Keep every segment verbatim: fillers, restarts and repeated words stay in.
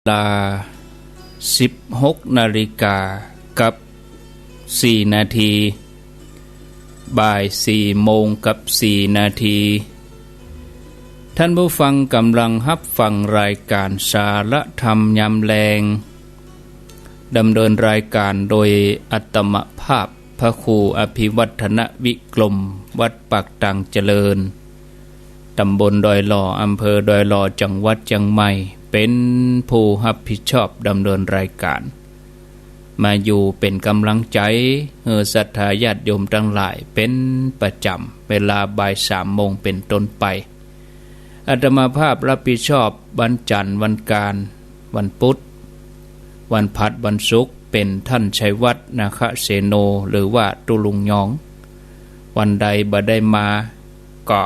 ลา สิบหกนาฬิกากับสี่นาที บ่ายสี่โมงกับสี่นาที ท่านผู้ฟังก่ำลังฮับฟังรายก๋านสาระธรรมยามแลง ดำเนินรายก๋านโดยอาตมาภาพพระครูอภิวัฒนวิกรม วัดปากตางเจริญ ตำบลดอยหล่อ อำเภอดอยหล่อ จังหวัดเจียงใหม่ เป๋นผู้ฮับผิดชอบดำเนินรายก๋าน มาอยู่เป๋นก่ำลังใจ๋หื้อศรัทธาญาติโยมตังหลายเป๋นประจ๋ำ เวลาบ่ายสามโมงเป๋นต้นไป อาตมาภาพฮับผิดชอบวันจันทร์ วันอังคาร วันพุธ วันพฤหัส วันศุกร์ เป๋นท่านชัยวัฒน์ นาคเสโน หรือว่าตุ๊ลุงยอง วันใดบ่ได้มา ก็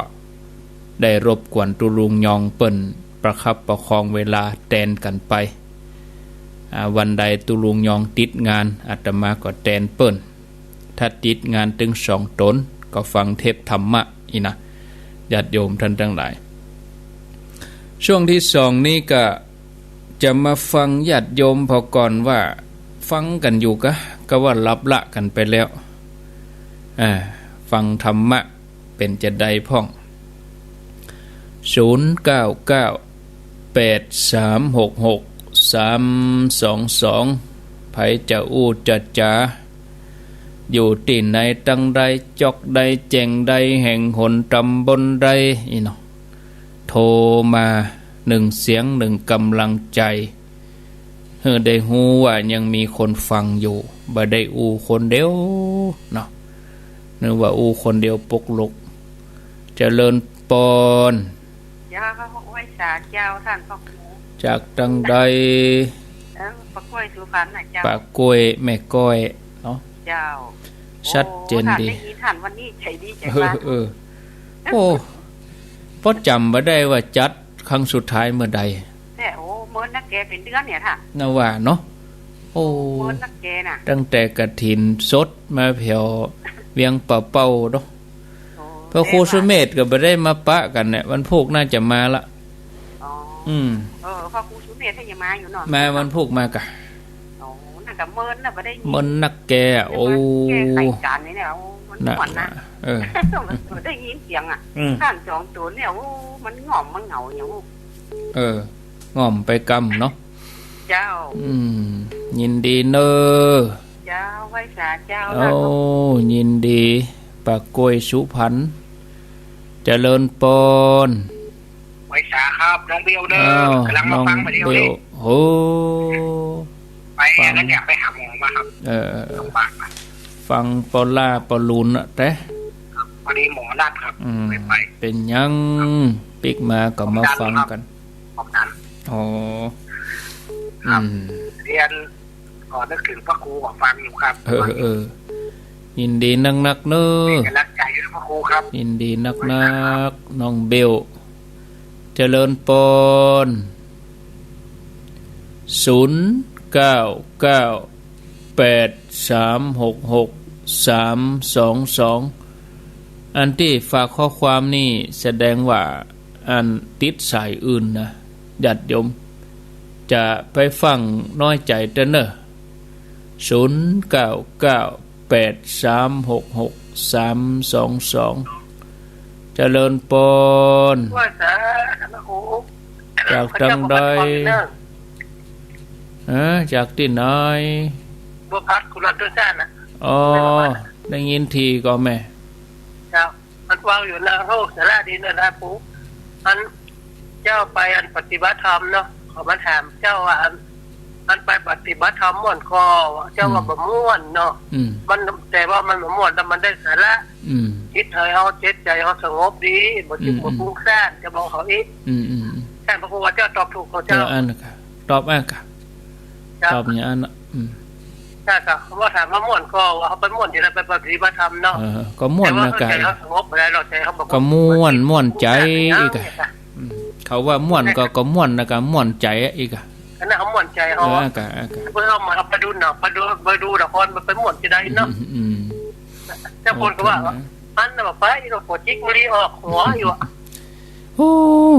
ได้รบกวนตุ๊ลุงยองเปิ้นประคับประคองเวลาแตนกั๋นไป อ่า วันใดตุ๊ลุงยองติดงาน อาตมาก็แตนเปิ้น ถ้าติดงานตึงสองต๋น ก็ฟังเทปธรรมะอี้นะ ญาติโยมท่านตังหลาย ช่วงตี้สองนี้ก็จะมาฟังญาติโยมผ่อก่อนว่าฟังกั๋นอยู่กา กาว่าหลับละกั๋นไปแล้ว อ่า ฟังธรรมะเป๋นจาใดพ่อง ศูนย์เก้าเก้า แปดสามหกหก สามสองสอง ใผจะอู้จะจ๋า อยู่ตี้ไหนตังใด จ๊อกใด แจ้งใด แห่งหนตำบลใดอี้เนาะ โทรมาหนึ่งเสียงหนึ่งก่ำลังใจ๋ หื้อได้ฮู้ว่ายังมีคนฟังอยู่ บ่ได้อู้คนเดียวเนาะ นึกว่าอู้คนเดียวปกลุก เจริญปอน เจ้า ไหว้สาเจ้าต้านพระครู จากตังใด เออ ป้าก้อยสุพรรณน่ะเจ้า ป้าก้อย แม่ก้อยเนาะ เจ้า ชัดเจนดี โอ้ ต้านได้ยินต้านวันนี้ใจ๋ดีใจ๋ เออ มาก เออ โอ้ ป้อจ๋ำบ่ได้ว่าจัดครั้งสุดท้ายเมื่อใด แต่โอ้ เมินนักแกเป๋นเดือนเนี่ยต้าน น่าว่าเนาะ โอ้ เมินนักแกน่ะ ตั้งแต่กฐินสดมาแผวเวียงป่าเป้าเนาะ โอ้ พระครูสุเมธก็บ่ได้มาปะกั๋นเนี่ย วันพูกน่าจะมาละ อ๋อ อืม เออ พระครูสุเมธก็ยังมาอยู่เนาะ มาวันพูกมากะ โอ้ นั่นก็เมินน่ะ บ่ได้ยิน เมินนักแก โอ้ แกไขก๋านนี่เนี่ย โอ้ มันม่วนนะ น่ะ เออ ได้ยินเสียงอ่ะ อืม ต้านสองต๋นเนี่ย โอ้ มันง่อมมันเหงาอย่าง เออ ง่อมไปกำเนาะ เจ้า อืม ยินดีเน่อ เจ้า ไหว้สาเจ้า โอ้ ลาบ ยินดี ป้าก้อยสุพรรณ เจริญปอน ไหว้สาครับ น้องเบลเน่อ อ้าว ก๋ำลังมาฟัง น้อง มาเดียว เบล นี่ โอ้ ไป ฟัง อันนั้นเนี่ย ไปหาหมอมาครับ เออ เออ เออ โรงพยาบาลมา ฟังปอล่าปอลูนน่ะแต๊ ครับ พอดีหมอนัดครับ อืม ไป ไป เป๋นหยัง ปิ๊กมาก็มาฟังกั๋น ความดัน อ๋อ ครับ อืม เรียน ก็นึกถึงพระครูก็ฟังอยู่ครับ เออ เออ ยินดีนักๆ เน่อ เป็นกำลังใจให้พระครูครับ ยินดีนักๆ น้องเบล เจริญปอน ศูนย์เก้าเก้า แปดสามหกหก สามสองสอง อันตี้ฝากข้อความนี่แสดงว่าอันติดสายอื่นนะ ญาติโยม จะไปฟั่งน้อยใจ๋เต๊อะเน่อ ศูนย์เก้าเก้า แปดสามหกหก สามสองสอง เจริญปอน ว่าสาธุ จากตังใด พระเจ้าประทานพรเน่อ เออ จากตี้ไหน บัวพัด กุลาตุสานะ อ๋อ ได้ยินทีก่อแม่ เจ้า มันฟังอยู่นะ โอ้ สาระดีเน่อนะปู่ อัน เจ้าไปอันปฏิบัติธรรมเนาะ เขามาถามเจ้าว่าอัน อันไปปฏิบัติธรรมม่วนก่อ เจ้าว่า อืม บ่ม่วนเนาะ อืม มัน แต่ว่ามันบ่ม่วนแล้วมันได้สาระ อืม จิตใจเฮา จิตใจเฮาสงบดี บ่คิด อืม บ่ฟุ้งซ่าน จะบอกเขาอีก อืม อืม อืม ท่านพระครูว่าเจ้าตอบถูกของ เออ เจ้า อันนั้นกะ ตอบอันนั้นกะ เจ้า ตอบอย่างอันน่ะ อืม ใช่ครับ ว่าถามว่าม่วนก่อ ว่าเขาไปม่วนอยู่แล้วไปปฏิบัติธรรมเนาะ เออ ก็ม่วนนะกะ แต่ว่าใจเขาสงบบ่ได้หรอก ใจเขาบอกว่า ก็ม่วน ม่วนใจ๋อีกอะ อืม เขาว่าม่วนก็ ก็ม่วนนะกะ ม่วนใจ๋อีกอะ อันนั้นเขาม่วนใจ๋เขา เออ อะกะ อะกะ เพิ่นเอามาเอาไปดูเนาะ ไปดู ไปดูละครมันไปม่วนจะได้เนาะ อืม อืม เจ้าคนก็ว่า โอเคนะ อันนั้นไป เราปวดจิกมะลิออกหัวอยู่อะ โอ้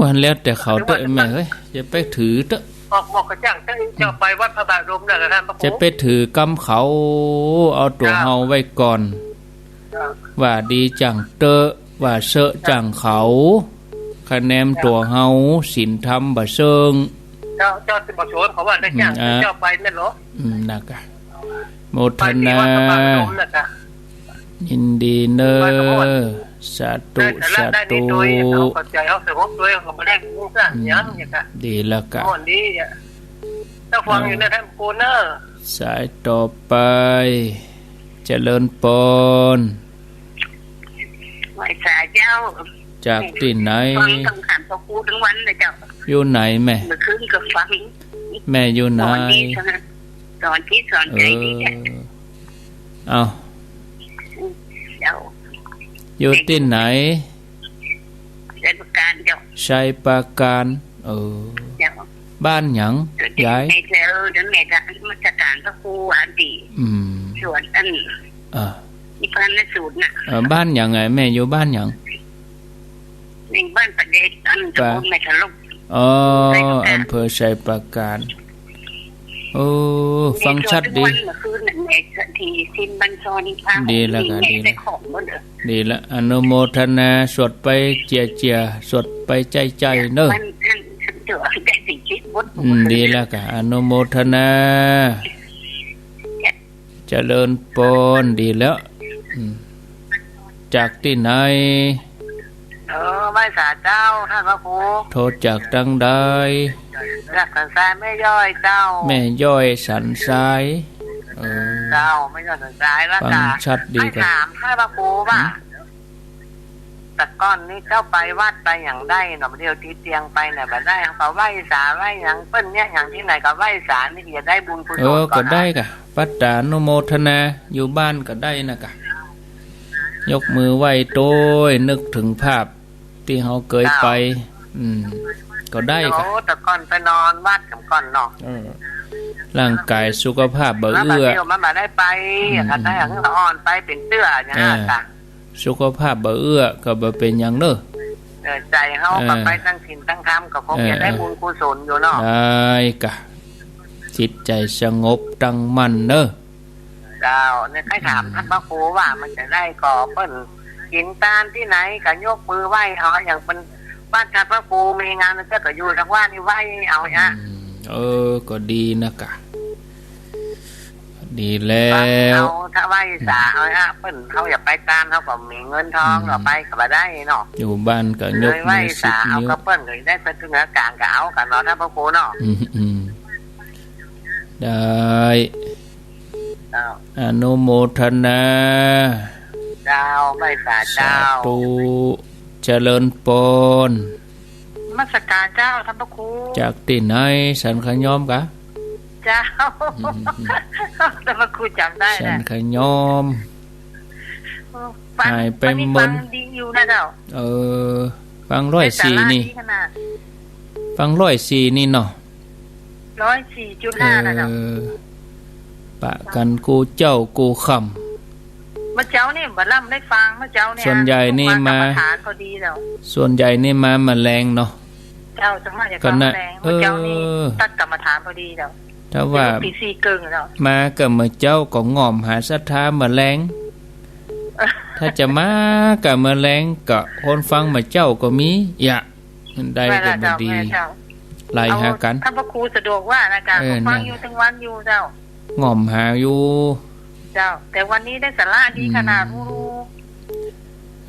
อันแล้วแต่เขาเต๊อะแม่เอ้ย อย่าไปถือเต๊อะ เอ บอก บอกกระจ่างเจ้า เจ้าไปวัดพระบาทลมน่ะนะท่านพระครู จะไปถือกำเขา เอาตั๋ว เจ้า เฮาไว้ก่อน เจ้า ว่าดีจังเต๊อะ ว่าเซอะจังเขา คะแนนตั๋วเฮา ศีลธรรมบ่เซิ่ง เจ้า เจ้าสิบ่สวนเขาว่าได้จ้าง อืม อ่า เจ้าไปแม่นเหรอ อืม นะกะ โมทนา ยินดีเน้อ สาธุ ได้สาระ สาธุ ได้นิดหน่อย เอาเข้าใจ เอาสงบด้วย เขาบ่ได้รู้เรื่องหยังเนี่ยกะ ดีแล้วกะ ม่วนดีอะ เจ้าฟังอยู่นะท่านครูเน้อ สายต่อไป เจริญปอน ไหว้สาเจ้า จากตี้ไหน ฟังคำถามพระครูทั้งวันเลยเจ้า อยู่ไหนแม่ เมื่อคืนก็ฟัง แม่อยู่ไหน สอนดีสอน สอนจิตสอนใจดีจ้ะ เออ เอา เจ้า อยู่ตี้ไหน ชัยปราการเจ้า ชัยปราการ เออ เจ้า บ้านหยัง ยาย ในแถวนั้นแหละจ้ะ นมัสการพระครูอันดี อืม สวนอัน เออ นิพพานสูตรน่ะ เออ บ้านหยังไง แม่อยู่บ้านหยัง ในบ้านประเดช อัน ปะ ตำบลแม่ทะลก อ๋อ ชัยปราการ อำเภอชัยปราการ โอ้ ฟังชัดดี ในช่วงวันเมื่อคืนน่ะ ในที่สิ้นบัญชรพระ ดีแล้วกะ ใน ดีแล้ว ได้ของหมดเลย ดีละ อนุโมทนา สวดไปเจียๆ สวดไปใจๆ เน้อ มัน มัน มัน อืม ดีแล้วกะ อนุโมทนา เจริญปอน ดีแล้ว อืม จากตี้ไหน เออ ไหว้สาเจ้า ท่านพระครู โทรจากตังใด จากสันทรายแม่ย้อยเจ้า แม่ย้อยสันทราย เออ เจ้า แม่ย้อยสันทราย แล้วกะ ฟังชัดดีกะ ให้ถามท่านพระครูว่า หืม แต่ก่อนนี้เจ้าไปวัดไปหยังได้เนาะ เดี๋ยวติดเตียงไปเนี่ยบ่ได้ เขาก็ไหว้สาไหว้หยังเปิ้นเนี่ย อย่างตี้ไหนก็ไหว้สา นี่จะได้บุญกุศล เออ ก่อน ก็ได้กะ ปัตตานุโมทนา อยู่บ้านก็ได้นะกะ ยกมือไหว้โต้ย นึกถึงภาพตี้เฮาเกยไป เจ้า อืม ก็ได้กะ โอ้ แต่ก่อนไปนอนวัดก่อนเนาะ เออ ร่างกายสุขภาพบ่เอื้อ แล้วบัดเดี๋ยวมันบ่ได้ไป อืม ก็ได้ อืม อ่อนไปเป๋นเตื้ออย่างนั้น เออ กะ สุขภาพบ่เอื้อก็บ่เป๋นหยังเน้อ เออ ใจเฮาก็ เออ ไปตั้งศีลตั้งธรรม ก็คง เออ จะได้บุญกุศลอยู่เนาะ ได้กะ จิตใจสงบตั้งมั่นเน้อ เจ้า เนี่ย ใค่ถาม อืม ท่านพระครูว่ามันจะได้ก่อเปิ้นกิ๋นตานตี้ไหน ก็ยกมือไหว้เอา อย่างเปิ้น บ้านท่านพระครูมีงาน เจ้าก็อยู่ทางวัดนี่ไหว้เอาเนี่ย อืม เออ ก็ดีนะกะ ดีแล้ว เอาถ้าไหว้สาเอาฮะ เปิ้นเฮาอยากไปตาน เฮาก็มีเงินทอง อืม ก็ไปก็บ่ได้เนาะ อยู่บ้านก็ยกมือสิบนิ้ว เลยไหว้สาเอา ก็เปิ้นก็ได้ไปถึงกลางก็เอากันเนาะ ท่านพระครูเนาะ อืม อืม ได้ เจ้า อนุโมทนา เจ้า ไหว้สาเจ้า สาธุ เจริญปอน นมัสการเจ้า ท่านพระครู จากตี้ไหน สันขะย้อมกะ เจ้า อืม ท่านพระครูจ๋ำได้นะ สันขะย้อม เออ ฟัง หายไป วันนี้ มนต์ ฟังดีอยู่นะเจ้า เออ ฟังร้อยสี่นี่ ได้สาระดีขนาด ฟังร้อยสี่นี่เนาะ ร้อยสี่จุดห้านะเจ้า เออ ปะกั๋นกู้เจ๊ากู้ค่ำ เมื่อเจ๊านี่บ่ลำได้ฟัง เมื่อเจ๊าเนี่ย ส่วนใหญ่นี่มา กรรมฐานพอดีแล้ว ส่วนใหญ่นี่มาเมื่อแลงเนาะ เจ้า ส่วนมากจะ ก็น่ะ ฟังแลง เมื่อเจ๊านี่ เออ ตัดกรรมฐานพอดีแล้ว ถ้าว่า ตีสี่เกิ่งแล้ว มาก็เมื่อเจ๊าก็ง่อมหาศรัทธาเมื่อแลง ถ้าจะมาก็เมื่อแลงก็คนฟังเมื่อเจ๊าก็มี อย่า มันได้ก็บ่ดี แม่นเจ้า ไล่หากั๋น เอาท่านพระครูสะดวกว่านะเจ้า เออ ฟังอยู่ นั่น ตึงวันอยู่เจ้า ง่อมหาอยู่ เจ้า แต่วันนี้ได้สาระดีขนาด อืม อู้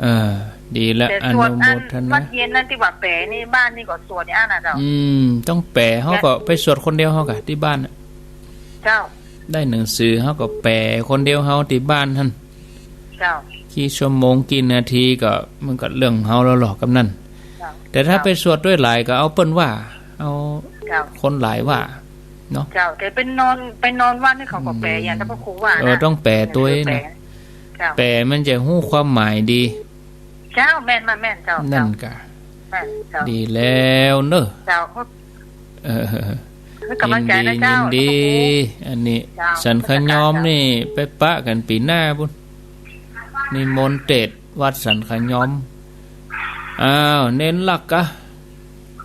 เออ ดีละ แต่สวด อนุโมทนา อันวัดเย็นนั่นตี้ว่าแป๋ในบ้านนี่ก็สวดอย่างนั้นนะเจ้า อืม ต้องแป๋ เฮาก็ไปสวดคนเดียวเฮากะตี้บ้านน่ะ เจ้า ได้หนังสือเฮาก็แป๋คนเดียวเฮาตี้บ้านหั้น เจ้า กี่ชั่วโมงกี่นาทีก็มันก็เรื่องเฮาแล้วเนาะ กำนั้น เจ้า แต่ถ้า เจ้า ไปสวดด้วยหลายก็เอาเปิ้นว่า เอา เจ้า คนหลายว่าเนาะ เจ้า แต่ไปนอน ไปนอนวัดนี่เขาก็แป๋อย่าง อืม ท่านพระครูว่านะ เออ ต้องแป๋ตวยนะ เจ้า แป๋มันจะฮู้ความหมายดี เจ้า แม่น แม่นเจ้า นั่นกะ แม่นเจ้า ดีแล้วเน้อ เจ้า เออ ให้กำลังใจนะเจ้า ยินดี ยินดี อันนี้ เจ้า สันขะย้อมนี่ไปปะกั๋นปี๋หน้าปู้น นิมนต์เตศน์วัดสันขะย้อม อ้าว เณรลักษณ์กะ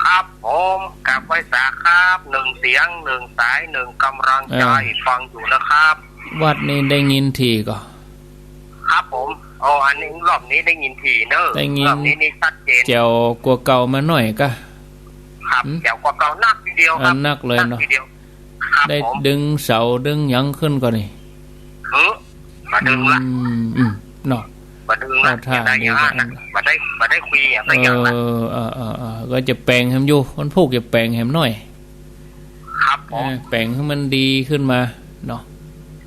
ครับ ผม กราบไหว้สาครับ หนึ่งเสียง หนึ่งสาย หนึ่งกำลังใจ เออ ฟังอยู่นะครับ วัดนี้ได้ยินถี่ก่อ ครับผม โอ้ อันนี้รอบนี้ได้ยินถี่เนอะ ได้ยิน รอบนี้นี่ชัดเจน แจ๋วกว่าเก่ามาหน่อยก่ะ ครับ หืม แจ๋วกว่าเก่านักทีเดียวครับ อ่า นักเลยเนาะ นักทีเดียว ครับ ได้ ผม ดึงเสาดึงหยังขึ้นก่อนี่ หือ บ่ดึงละ อืม อืม เนาะ บ่ดึงละ บ่ได้ บ่ได้ บ่ได้คุยอะ บ่ได้หยังละ เออ เออ เออ เออ ก็จะแป๋งแหมอยู่ วันพูกจะแป๋งแหมหน่อย ครับผม เออ แป๋งหื้อมันดีขึ้นมาเนาะ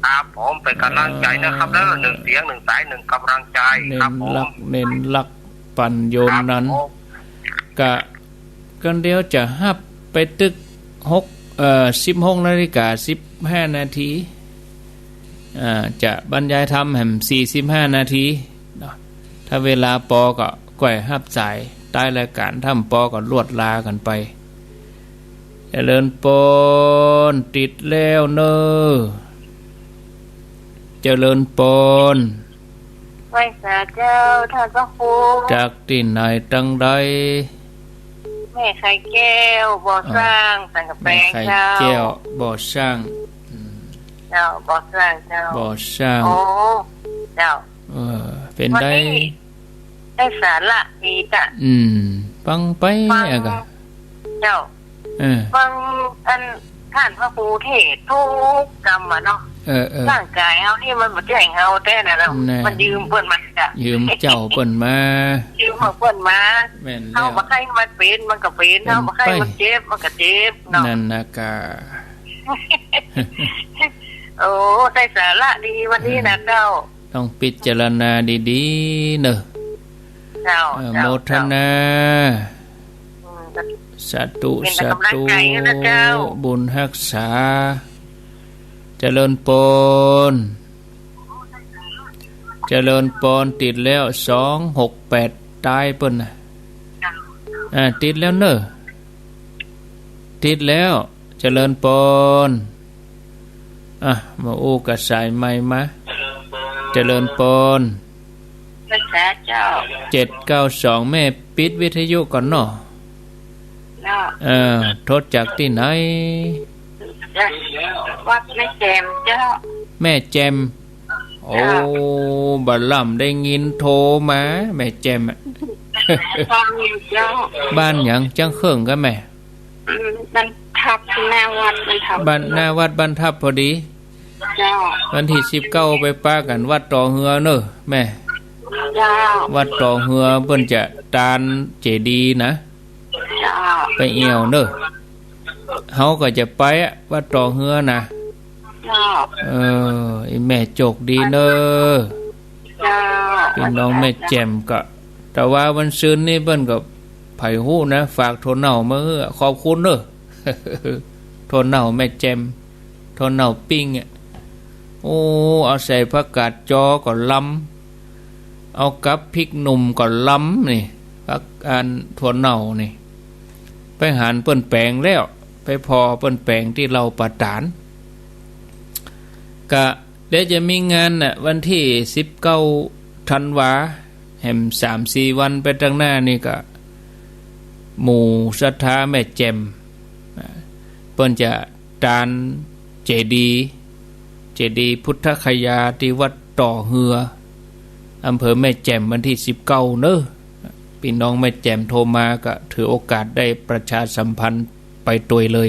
ครับผม เป๋นก๋ำลังใจ๋นะครับเด้อ เออ หนึ่งเสียง หนึ่งสาย หนึ่งกำลังใจ๋ เน้น ครับผม หลัก เน้นหลัก ปั่นโยนนั้น ครับผม กะ ก่อนเดี๋ยวจะฮับไปตึกหก เอ่อ สิบหกนาฬิกาสิบห้านาที อ่า จะบรรยายธรรมแหมสี่สิบห้านาทีเนาะ ถ้าเวลาปอก็ก้อยฮับสาย ต้านรายก๋าน ถ้าบ่ปอก็ลวดลากั๋นไป เจริญปอน ติดแล้วเน่อ เจริญปอน ไหว้สาเจ้า ต้านพระครู จากตี้ไหนตังใด แม่ไข่แก้ว บ่อสร้าง อ่า สันกำแปง แม่ไข่แก้ว เจ้า บ่อสร้าง อืม เจ้า บ่อสร้างเจ้า บ่อสร้าง โอ้ เจ้า เออ เป๋นได วันนี้ได้สาระดีจ้ะ อืม ฟังไป ฟัง อะกะ เจ้า เออ ฟังอันต้านพระครูเทศน์กู้กำอะเนาะ เออ เออ ร่างก๋ายเฮานี่มันบ่ใจ้เฮาแต๊นะเนาะ แน่ มันยืมเปิ้นมาจ้ะ ยืมเจ้าเปิ้นมา ยืมของเปิ้นมา แม่นแล้ว เฮาบ่ใค่มันเป๋น มันก็เป๋น เป๋น เฮาบ่ใค่มันเจ็บ มันก็เจ็บเนาะ นั่นนะกะ โอ้ ได้สาระดีวันนี้นะ เออ เจ้า ต้องพิจารณาดีๆ เน่อ เจ้า เออ เจ้า โมทนา เจ้า อืม สาธุ เป๋นก๋ำลังใจ๋หื้อนะเจ้า สาธุ บุญฮักษา เจริญปอน เจริญปอน ติดแล้ว สองหกแปด ใต้เปิ้นน่ะ อ่า ติดแล้วเน่อ ติดแล้ว เจริญปอน อ่ะ มาอู้กับสายใหม่มา เจริญปอน ภาษาเจ้า เจ็ดเก้าสอง แม่ปิดวิทยุก่อนเนาะ เนาะ เออ โทรจากตี้ไหน จากวัดแม่แจ่มเจ้า แม่แจ่ม โอ้ เจ้า บ่าล่ำได้ยินโทรมา แม่แจ่มอะ ฟังอยู่เจ้า บ้านหยัง จั้งเคิ่งกะแม่ อืม บ้านทับ หน้าวัดบ้านทับ บ้าน หน้าวัดบ้านทับพอดี เจ้า วันตี้สิบเก้าไปปะกั๋นวัดต่อเฮือเน่อแม่ เจ้า วัดต่อเฮือเปิ้นจะตานเจดีย์นะ เจ้า ไปเอี่ยวเน่อ เฮาก็จะไปอะ วัดต่อเฮือนะ เจ้า เออ อีแม่โจคดีเน่อ เจ้า ปี้น้องแม่แจ่มก็ แต่ว่าวันซืนนี่เปิ้นก็ ใผฮู้นะ ฝากถั่วเน่ามาหื้อ ขอบคุณเน่อ ถั่วเน่าแม่แจ่ม ถั่วเน่าปิ้งอะ โอ้ เอาใส่ผักกาดจอก็ลำ เอากับพริกหนุ่มก็ลำนี่ ผัก อัน ถั่วเน่านี่ ไปหันเปิ้นแป๋งแล้ว ไปผ่อเปิ้นแป๋งตี้เหล้าป่าต๋าน กะ เดี๋ยวจะมีงานน่ะ วันตี้สิบเก้าธันวา แหมสามสี่วันไปตังหน้านี่ก็ หมู่ศรัทธาแม่แจ่ม อ่า เปิ้นจะตานเจดีย์ เจดีย์พุทธคยาตี้วัดต่อเฮือ อำเภอแม่แจ่ม วันตี้สิบเก้าเน่อ ปี้น้องแม่แจ่มโทรมาก็ถือโอกาสได้ประชาสัมพันธ์ไปตวยเลย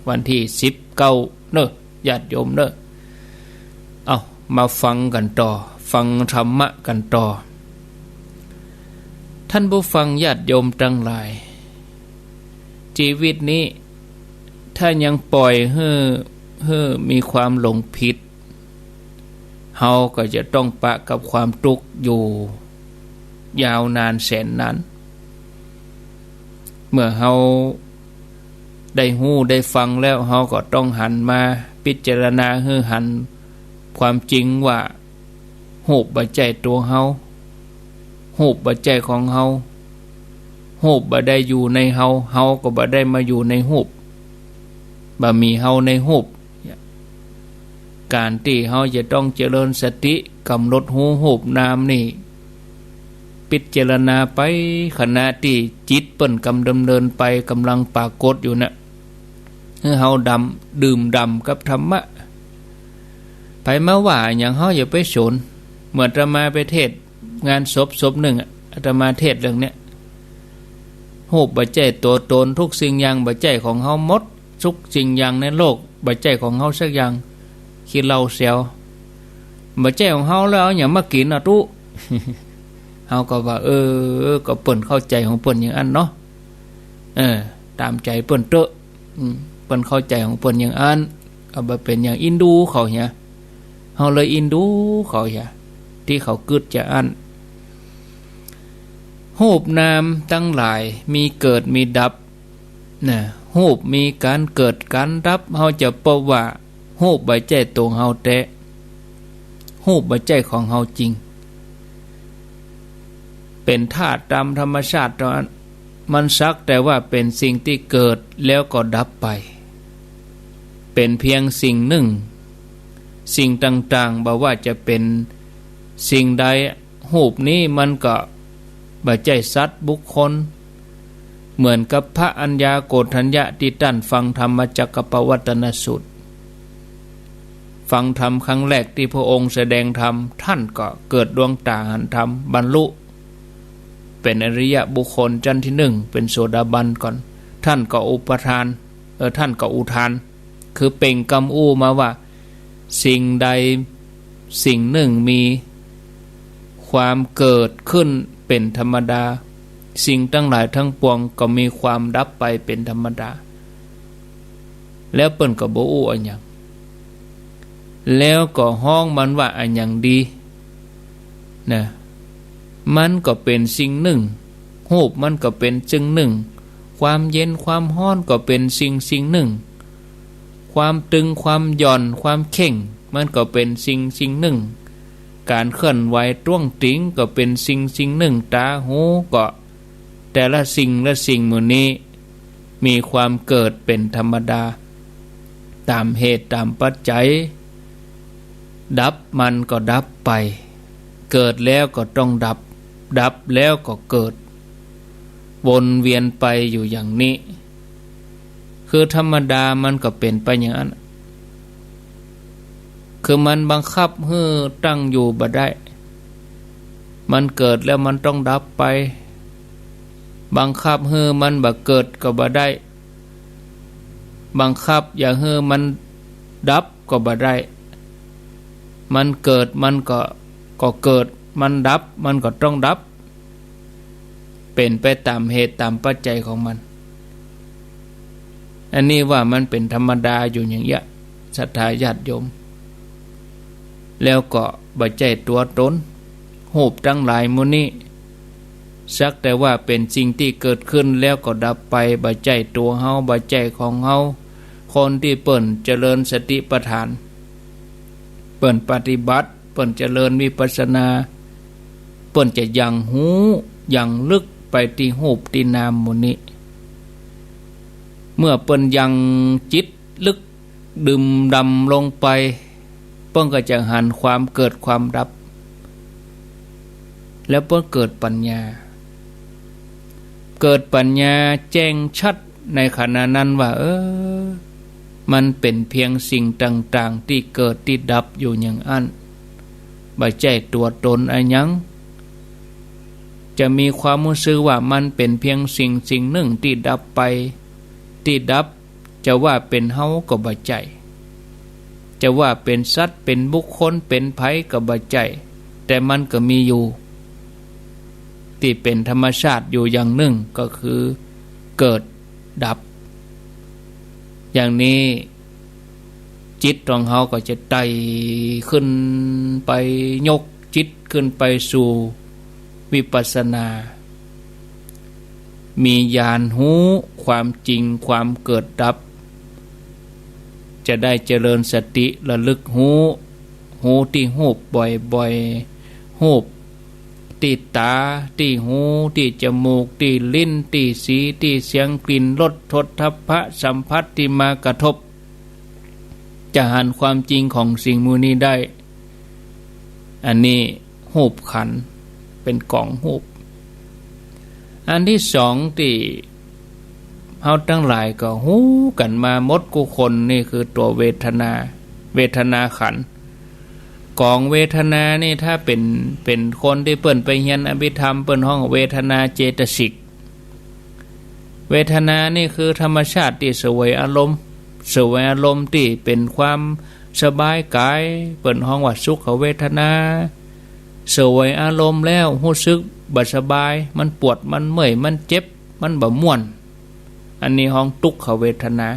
วันตี้สิบเก้า เน่อ ญาติโยมเน่อ เอ้า มาฟังกั๋นต่อ ฟังธรรมะกั๋นต่อ ท่านผู้ฟังญาติโยมตังหลาย จีวิตนี้ ถ้ายังปล่อยหื้อ หื้อมีความหลงผิด เฮาก็จะต้องปะกับความตุ๊กข์อยู่ยาวนานแสนนาน เมื่อเฮาได้ฮู้ได้ฟังแล้ว เฮาก็ต้องหันมาพิจารณาหื้อหันความจริงว่า ฮูปบ่ใจ้ตั๋วเฮา ฮูปบ่ใจ้ของเฮา ฮูปบ่ได้อยู่ในเฮา เฮาก็บ่ได้มาอยู่ในฮูป บ่มีเฮาในฮูป ก๋านตี้เฮาจะต้องเจริญสติก๋ำหนดฮู้ฮูปนามนี่ เป พิจารณาไป ขณะตี้จิตเปิ้นกำดำเนินไป ก่ำลังปรากฏอยู่น่ะ หื้อเฮาดำ ดื่มด่ำกับธรรมะ ใผมาว่าหยังเฮาอย่าไปสน เมื่ออาตมาไปเทศน์งานศพศพนึ่งอะ อาตมาเทศน์เรื่องเนี้ย ฮูปบ่ใจ้ตั๋วตน ทุกสิ่งอย่างบ่ใจ้ของเฮาหมด ทุกสิ่งอย่างในโลกบ่ใจ้ของเฮาสักอย่าง ขี้เหล้าเสียว บ่ใจ้ของเฮาแล้วเอาหยังมากิ๋นอะตุ๊ เฮาก็ว่า เออ ก็เปิ้นเข้าใจ๋ของเปิ้นอย่างอั้นเนาะ เออ ต๋ามใจ๋เปิ้นเต๊อะ อืม เปิ้นเข้าใจ๋ของเปิ้นอย่างอั้น ก็บ่เป๋นหยัง อินดูเขาเหีย เฮาเลยอินดูเขาเหีย ตี้เขากึ๊ดจาอั้น ฮูปนามตังหลายมีเกิดมีดับ นะ ฮูปมีก๋านเกิดก๋านดับ เฮาจะปบว่าฮูปบ่ใจ้ตั๋วเฮาแต๊ ฮูปบ่ใจ้ของเฮาจริง เป๋นธาตุต๋ามธรรมชาติเต้าอั้น มันสักแต่ว่าเป๋นสิ่งตี้เกิดแล้วก็ดับไป เป๋นเพียงสิ่งนึ่ง สิ่งต่างๆ บ่ว่าจะเป๋นสิ่งใด ฮูปนี้มันก็บ่ใจ้สัตว์บุคคล เหมือนกับพระอัญญาโกณฑัญญะตี้ต้านฟังธรรมจักรกัปปวัตตนสูตร ฟังธรรมครั้งแรกตี้พระองค์แสดงธรรม ต้านก็เกิดดวงต๋าหันธรรม บรรลุ เป๋นอริยบุคคลจั้นตี้นึ่ง เป๋นโสดาบันก่อน ต้านก็อุปทาน เออ ต้านก็อุทาน คือเปล่งกำอู้มาว่า สิ่งใดสิ่งนึ่งมีความเกิดขึ้นเป๋นธรรมดา สิ่งตังหลายตังปวงก็มีความดับไปเป๋นธรรมดา แล้วเปิ้นก็บ่อู้อะหยัง แล้วก็ฮ้องมันว่าอะหยังดี นะ มันก็เป๋นสิ่งนึ่ง ฮูปมันก็เป๋นสิ่งนึ่ง ความเย็นความฮ้อนก็เป๋นสิ่งสิ่งนึ่ง ความตึงความหย่อนความเข่ง มันก็เป๋นสิ่งสิ่งนึ่ง ก๋านเคลื่อนไหวต้วงติงก็เป๋นสิ่งสิ่งนึ่ง ต๋าหูก็ แต่ละสิ่งละสิ่งหมู่นี้ มีความเกิดเป๋นธรรมดา ต๋ามเหตุต๋ามปัจจัย ดับมันก็ดับไป เกิดแล้วก็ต้องดับ ดับแล้วก็เกิด วนเวียนไปอยู่อย่างนี้ คือธรรมดามันก็เป๋นไปอย่างอั้น คือมันบังคับหื้อตั้งอยู่บ่ได้ มันเกิดแล้วมันต้องดับไป บังคับหื้อมันบ่เกิดก็บ่ได้ บังคับอย่าหื้อมันดับก็บ่ได้ มันเกิดมันก็ ก็เกิด มันดับมันก็ต้องดับ เป๋นไปต๋ามเหตุต๋ามปัจจัยของมัน อันนี้ว่ามันเป๋นธรรมดาอยู่อย่างเอี้ย ศรัทธาญาติโยม แล้วก็บ่ใจ้ตั๋วตน ฮูปตังหลายหมู่นี้ สักแต่ว่าเป๋นสิ่งตี้เกิดขึ้นแล้วก็ดับไป บ่ใจ้ตั๋วเฮา บ่ใจ้ของเฮา คนตี้เปิ้นเจริญสติปัฏฐาน เปิ้นปฏิบัติ เปิ้นเจริญวิปัสสนา เปิ้นจะยังฮู้ ยังลึกไปตี้ฮูปตี้นามหมู่นี้ เมื่อเปิ้นยังจิตลึกดื่มด่ำลงไป เปิ้นก็จะหันความเกิดความดับ แล้วเปิ้นเกิดปัญญา เกิดปัญญาแจ้งชัดในขณะนั้นว่า เออ มันเป๋นเพียงสิ่งต่างๆ ตี้เกิดตี้ดับอยู่อย่างอั้น บ่ใจ้ตั๋วตนอะหยัง จะมีความฮู้สึกว่ามันเป๋นเพียงสิ่งสิ่งนึ่งตี้ดับไป ตี้ดับ จะว่าเป๋นเฮาก็บ่ใจ้ จะว่าเป๋นสัตว์ เป๋นบุคคล เป๋นใผก็บ่ใจ้ แต่มันก็มีอยู่ ตี้เป๋นธรรมชาติอยู่อย่างนึ่ง ก็คือเกิดดับ อย่างนี้ จิตของเฮาก็จะไต่ขึ้นไป ยกจิตขึ้นไปสู่วิปัสสนา มีญาณฮู้ความจริงความเกิดดับ จะได้เจริญสติระลึกฮู้ ฮู้ตี้ฮูปบ่อยๆ ฮูปตี้ต๋า ตี้หู ตี้จมูก ตี้ลิ้น ตี้สี ตี้เสียง กลิ่น รส โผฏฐัพพะสัมผัสตี้มากระทบ จะหันความจริงของสิ่งหมู่นี้ได้ อันนี้ฮูปขันธ์ เป๋นก๋องฮูป อันตี้สองตี้เฮาตังหลายก็ฮู้กั๋นมาหมดกู้คน นี่คือตั๋วเวทนา เวทนาขันธ์ ก๋องเวทนานี่ ถ้าเป๋น เป๋นคนตี้เปิ้นไปเฮียนอภิธรรม เปิ้นฮ้องเวทนาเจตสิก เวทนานี่คือธรรมชาติตี้เสวยอารมณ์ เสวยอารมณ์ตี้เป๋นความสบายก๋าย เปิ้นฮ้องว่าสุขเวทนา เสวยอารมณ์แล้วฮู้สึกบ่สบาย มันปวด มันเมื่อย มันเจ็บ มันบ่ม่วน อันนี้ฮ้องทุกขเวทนา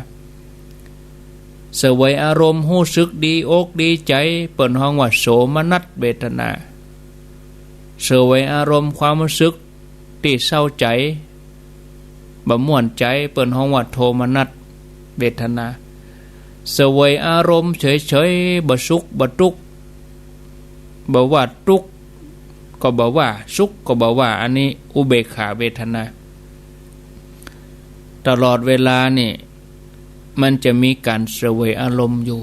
เสวยอารมณ์ฮู้สึกดีอกดีใจ๋ เปิ้นฮ้องว่าโสมนัสเวทนา เสวยอารมณ์ความฮู้สึกตี้เศร้าใจ๋ บ่ม่วนใจ๋ เปิ้นฮ้องว่าโทมนัสเวทนา เสวยอารมณ์เฉยๆ บ่สุขบ่ตุ๊กข์ บ่ว่าตุ๊กข์ก็บ่ว่า สุขก็บ่ว่า อันนี้อุเบกขาเวทนา ตลอดเวลานี่ มันจะมีก๋านเสวยอารมณ์อยู่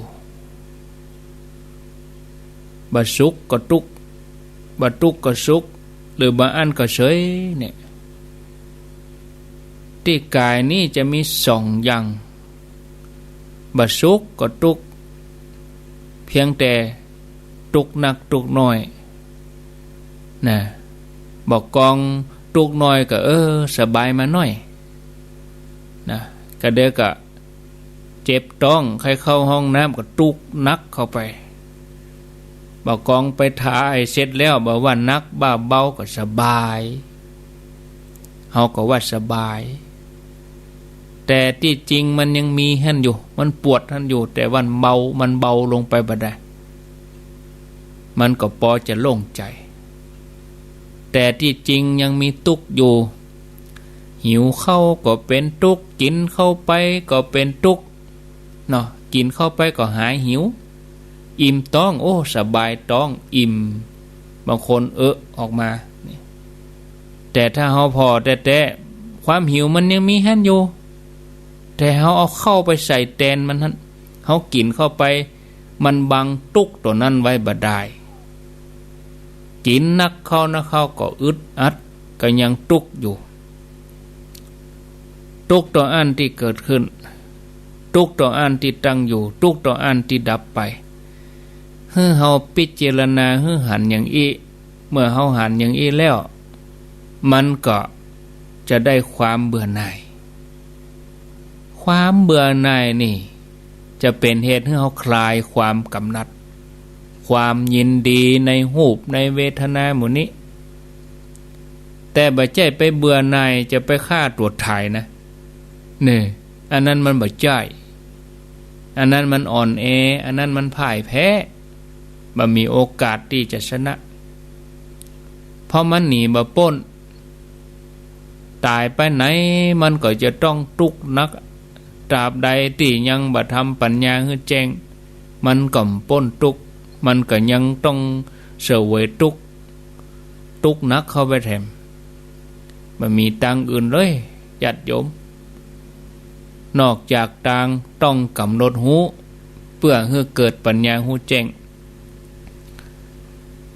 บ่สุขก็ตุ๊กข์ บ่ตุ๊กข์ก็สุข หรือบ่อั้นก็เฉยเนี่ย ตี้ก๋ายนี่จะมีสองอย่าง บ่สุขก็ตุ๊กข์ เพียงแต่ตุ๊กข์นักตุ๊กข์น้อย นะ บ่ากองตุ๊กข์น้อยก็ เออ สบายมาหน้อย นะ กะเดี๋ยวกะเจ็บต๊อง ใค่เข้าห้องน้ำก็ตุ๊กข์นักเข้าไป บ่ากองไปถ่ายเสร็จแล้ว บ่ว่านักบ่าเบาก็สบาย เฮาก็ว่าสบาย แต่ตี้จริงมันยังมีหั้นอยู่ มันปวดหั้นอยู่ แต่ว่ามันเบา มันเบาลงไปบ่ได้ มันก็ปอจะโล่งใจ๋ แต่ตี้จริงยังมีตุ๊กข์อยู่ หิวข้าวก็เป๋นตุ๊กข์ กิ๋นเข้าไปก็เป๋นตุ๊กข์ เนาะ กิ๋นเข้าไปก็หายหิว อิ่มต๊อง โอ้ สบายต๊อง อิ่ม บางคนเอะออกมา นี่ แต่ถ้าเฮาผ่อแต๊ๆ ความหิวมันยังมีหั้นอยู่ แต่เฮาเอาข้าวไปใส่แตนมันหั้น เฮากิ๋นเข้าไป มันบังตุ๊กข์ตั๋วนั้นไว้บ่ได้ กิ๋นนักเข้านักเข้าก็อึดอัด ก็ยังตุ๊กข์อยู่ ตุ๊กข์ตั๋วอั้นตี้เกิดขึ้น ตุ๊กข์ตั๋วอั้นตี้ตั้งอยู่ ตุ๊กข์ตั๋วอั้นตี้ดับไป หื้อเฮาพิจารณาหื้อหันอย่างอี้ เมื่อเฮาหันอย่างอี้แล้ว มันก็จะได้ความเบื่อหน่าย ความเบื่อหน่ายนี่ จะเป๋นเหตุหื้อเฮาคลายความกำหนัด ความยินดีในรูปในเวทนาหมู่นี้ แต่บ่ใจ้ไปเบื่อหน่ายจะไปฆ่าตั๋วต๋ายนะ เนี่ย อันนั้นมันบ่ใจ้ อันนั้นมันอ่อนแอ อันนั้นมันพ่ายแพ้ บ่มีโอกาสตี้จะชนะ เพราะมันหนีบ่ป๊น ต๋ายไปไหนมันก็จะต้องตุ๊กข์นัก ตราบใดตี้ยังบ่ทำปัญญาหื้อแจ้ง มันก็บ่ป๊นตุ๊กข์ มันก็ยังต้องเสวยตุ๊กข์ ตุ๊กข์นักเข้าไปแถม บ่มีตางอื่นเลย ญาติโยม นอกจากตางต้องก๋ำหนดฮู้ เปื้อหื้อเกิดปัญญาฮู้แจ้ง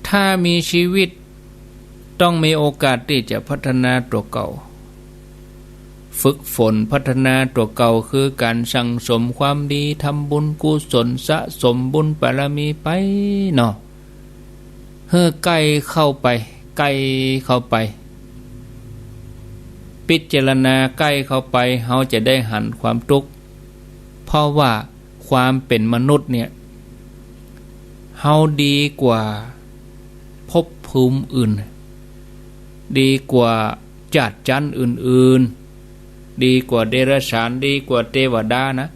ถ้ามีชีวิต ต้องมีโอกาสตี้จะพัฒนาตั๋วเก่า ฝึกฝนพัฒนาตั๋วเก่า คือก๋านสั่งสมความดี ทำบุญกุศล สะสมบุญบารมีไปเนาะ หื้อใก้เข้าไป ใก้เข้าไป พิจารณาใก้เข้าไป เฮาจะได้หันความตุ๊กข์ เพราะว่าความเป๋นมนุษย์เนี่ย เฮาดีกว่าภพภูมิอื่น ดีกว่าจ๊าดจั๊นอื่นๆ ดีกว่าเดรัจฉาน ดีกว่าเตวดานะ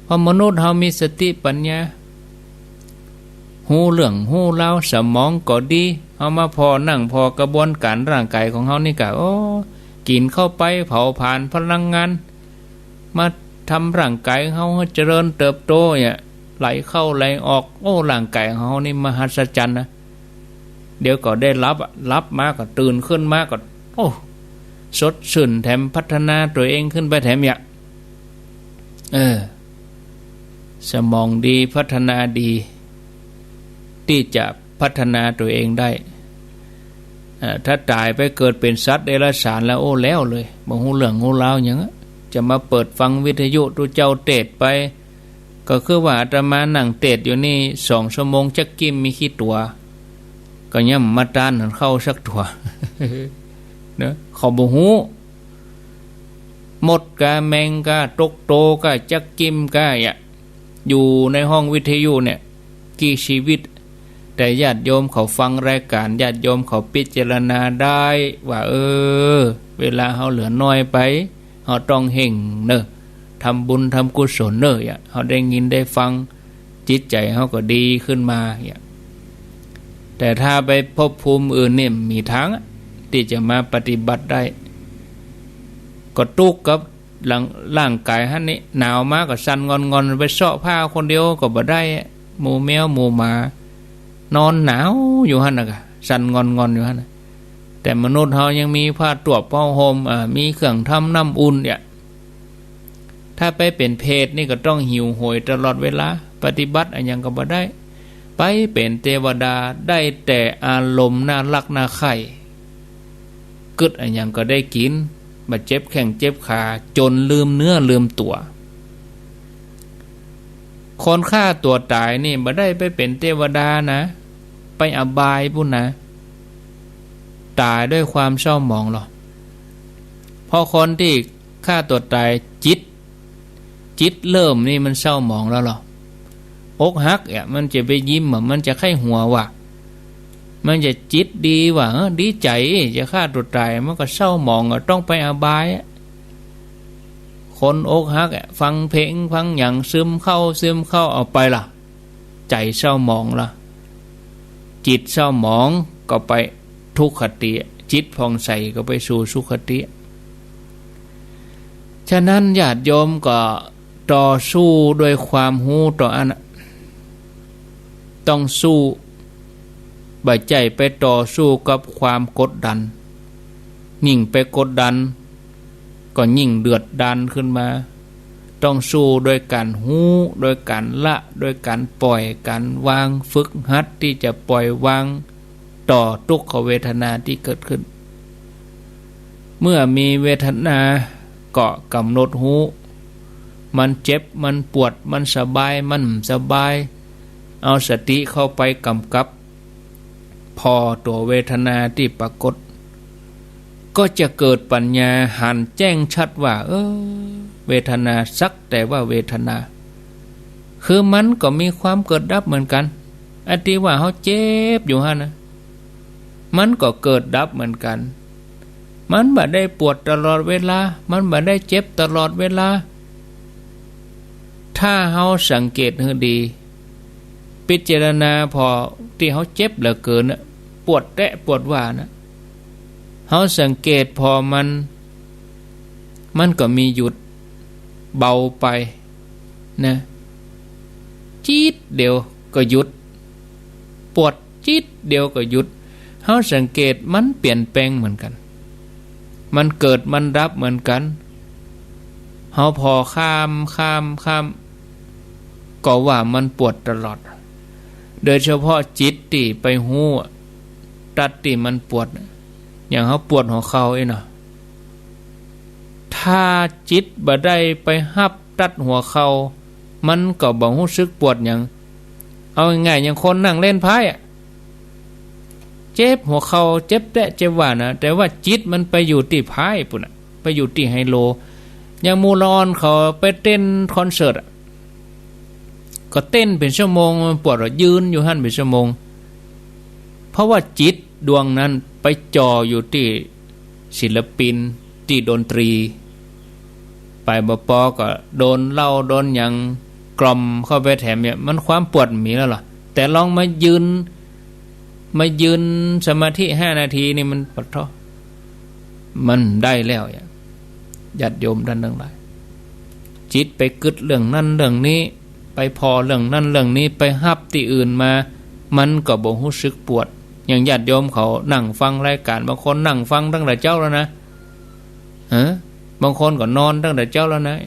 เพราะมนุษย์เฮามีสติปัญญา ฮู้เรื่องฮู้ราว สมองก็ดี เฮามาผ่อนั่งผ่อกระบวนก๋านร่างก๋ายของเฮานี่กะ โอ้ กิ๋นเข้าไปเผาผลาญพลังงาน มาทำร่างก๋ายของเฮาหื้อเจริญเติบโตเนี่ย ไหลเข้าไหลออก โอ้ ร่างก๋ายของเฮานี่มหัศจรรย์นะ เดี๋ยวก็ได้หลับอะ หลับมาก็ตื่นขึ้นมาก็ โอ้ สดชื่นแถมพัฒนาตั๋วเองขึ้นไปแถมเนี่ย เออ สมองดีพัฒนาดี ตี้จะพัฒนาตั๋วเองได้ อ่า ถ้าต๋ายไปเกิดเป๋นสัตว์เดรัจฉานแล้ว โอ้ แล้วเลย บ่ฮู้เรื่องฮู้ราวหยังอะ จะมาเปิดฟังวิทยุตุ๊เจ้าเตสน์ไป ก็คือว่าอาตมานั่งเตสน์อยู่นี่สองชั่วโมง จั๊กกิ้มมีกี่ตั๋ว ก็ยังบ่มาต้านหันเข้าสักตั๋ว เนาะ เขาบ่ฮู้ มดก้า แมงก้า ตกโตก้า จั๊กกิ้มก้า อะ อยู่ในห้องวิทยุเนี่ย กี่ชีวิต แต่ญาติโยมเขาฟังรายก๋าน ญาติโยมเขาพิจารณาได้ว่า เออ เวลาเฮาเหลือน้อยไป เฮาต้องเฮ่งเน่อ ทำบุญทำกุศลเน่อ อะ เฮาได้ยินได้ฟัง จิตใจ๋เฮาก็ดีขึ้นมา อะ แต่ถ้าไปภพภูมิอื่นนี่ บ่มีตางอะ ตี้จะมาปฏิบัติได้ ก็ตุ๊กกับ ร่าง ร่างก๋ายหั้นนี่ หนาวมาก็สั่นงอนๆ ไปเซาะผ้าคนเดียวก็บ่ได้ หมู่แมวหมู่หมา นอนหนาวอยู่หั้นน่ะกะ สั่นงอนๆ อยู่หั้นน่ะ แต่มนุษย์เฮายังมีผ้าตวบผ้าห่ม อ่า มีเครื่องทำน้ำอุ่นเนี่ย ถ้าไปเป๋นเปรตนี่ก็ต้องหิวโหยตลอดเวลา ปฏิบัติอะหยังก็บ่ได้ ไปเป๋นเตวดาได้แต่อารมณ์น่าฮักน่าใค่ กึ๊ดอะหยังก็ได้กิ๋น บ่เจ็บแข้งเจ็บขา จ๋นลืมเนื้อลืมตั๋ว คนฆ่าตั๋วต๋ายนี่บ่ได้ไปเป๋นเตวดานะ ไปอบายปู้นนะ ต๋ายด้วยความเศร้าหมองลอ เพราะคนตี้ฆ่าตั๋วต๋าย จิต จิตเริ่มนี่มันเศร้าหมองแล้วลอ อกหักอะ มันจะไปยิ้มอะ มันจะใค่หัววะ มันจะจิตดีวะ เออ ดีใจ๋ จะฆ่าตั๋วต๋าย มันก็เศร้าหมองอะ ต้องไปอบายอะ คนอกหักอะ ฟังเพลงฟังหยัง ซึมเข้า ซึมเข้า เอาไปละ ใจ๋เศร้าหมองละ จิตเศร้าหมองก็ไปทุกขติ จิตผ่องใสก็ไปสู่สุขติ ฉะนั้นญาติโยมก็ต่อสู้ด้วยความฮู้ตั๋วอั้นน่ะ ต้องสู้ บ่ใจ้ไปต่อสู้กับความกดดัน ยิ่งไปกดดัน ก็ยิ่งเดือดดาลขึ้นมา ต้องสู้ด้วยก๋านฮู้ ด้วยก๋านละ ด้วยก๋านปล่อย ก๋านวาง ฝึกหัดตี้จะปล่อยวางต่อตุ๊กขเวทนาตี้เกิดขึ้น เมื่อมีเวทนาก็ก๋ำหนดฮู้ มันเจ็บ มันปวด มันสบาย มันบ่สบาย เอาสติเข้าไปก๋ำกับ ผ่อตั๋วเวทนาตี้ปรากฏ ก็จะเกิดปัญญาหันแจ้งชัดว่า เออ เวทนาสักแต่ว่าเวทนา คือมันก็มีความเกิดดับเหมือนกั๋น อันตี้ว่าเฮาเจ็บอยู่หั้นน่ะ มันก็เกิดดับเหมือนกั๋น มันบ่ได้ปวดตลอดเวลา มันบ่ได้เจ็บตลอดเวลา ถ้าเฮาสังเกตหื้อดี พิจารณาผ่อตี้เฮาเจ็บเหลือเกินน่ะ ปวดแต๊ปวดว่าน่ะ เฮาสังเกตผ่อมัน มันก็มีหยุด เบาไปนะ จี๊ดเดียวก็หยุด ปวดจี๊ดเดียวก็หยุด เฮาสังเกตมันเปลี่ยนแปลงเหมือนกั๋น มันเกิดมันดับเหมือนกั๋น เฮาผ่อข้าม ข้าม ข้าม ก็ว่ามันปวดตลอด โดยเฉพาะจิตตี้ไปฮู้ตั๊ดตี้มันปวด อย่างเฮาปวดหัวเข่าอี้เนาะ ถ้าจิตบ่ได้ไปฮับตั๊ดหัวเข่า มันก็บ่ฮู้สึกปวดหยัง เอาง่ายๆ อย่างคนนั่งเล่นไพ่อะ เจ็บหัวเข่า เจ็บแต๊เจ็บว่าน่ะ แต่ว่าจิตมันไปอยู่ตี้ไพ่ปู้นน่ะ ไปอยู่ตี้ไฮโล อย่างหมู่ละอ่อนเขาไปเต้นคอนเสิร์ตอะ ก็เต้นเป๋นชั่วโมง มันปวดอะ ยืนอยู่หั้นเป๋นชั่วโมง เพราะว่าจิตดวงนั้นไปจ่ออยู่ตี้ศิลปิน ตี้ดนตรี ไปบ่ปอก็โดนเหล้าโดนหยังกล่อมเข้าไปแถมเนี่ย มันความปวดบ่มีแล้วลอ แต่ลองมายืน มายืนสมาธิห้านาทีนี่มันปะท้อ มันได้แล้วเนี่ย ญาติโยมต้านตังหลาย จิตไปกึ๊ดเรื่องนั้นเรื่องนี้ ไปผ่อเรื่องนั้นเรื่องนี้ ไปฮับตี้อื่นมา มันก็บ่ฮู้สึกปวด อย่างญาติโยมเขานั่งฟังรายก๋าน บางคนนั่งฟังตั้งแต่เจ๊าแล้วนะ ฮะ บางคนก็นอนตั้งแต่เจ๊าแล้วนะ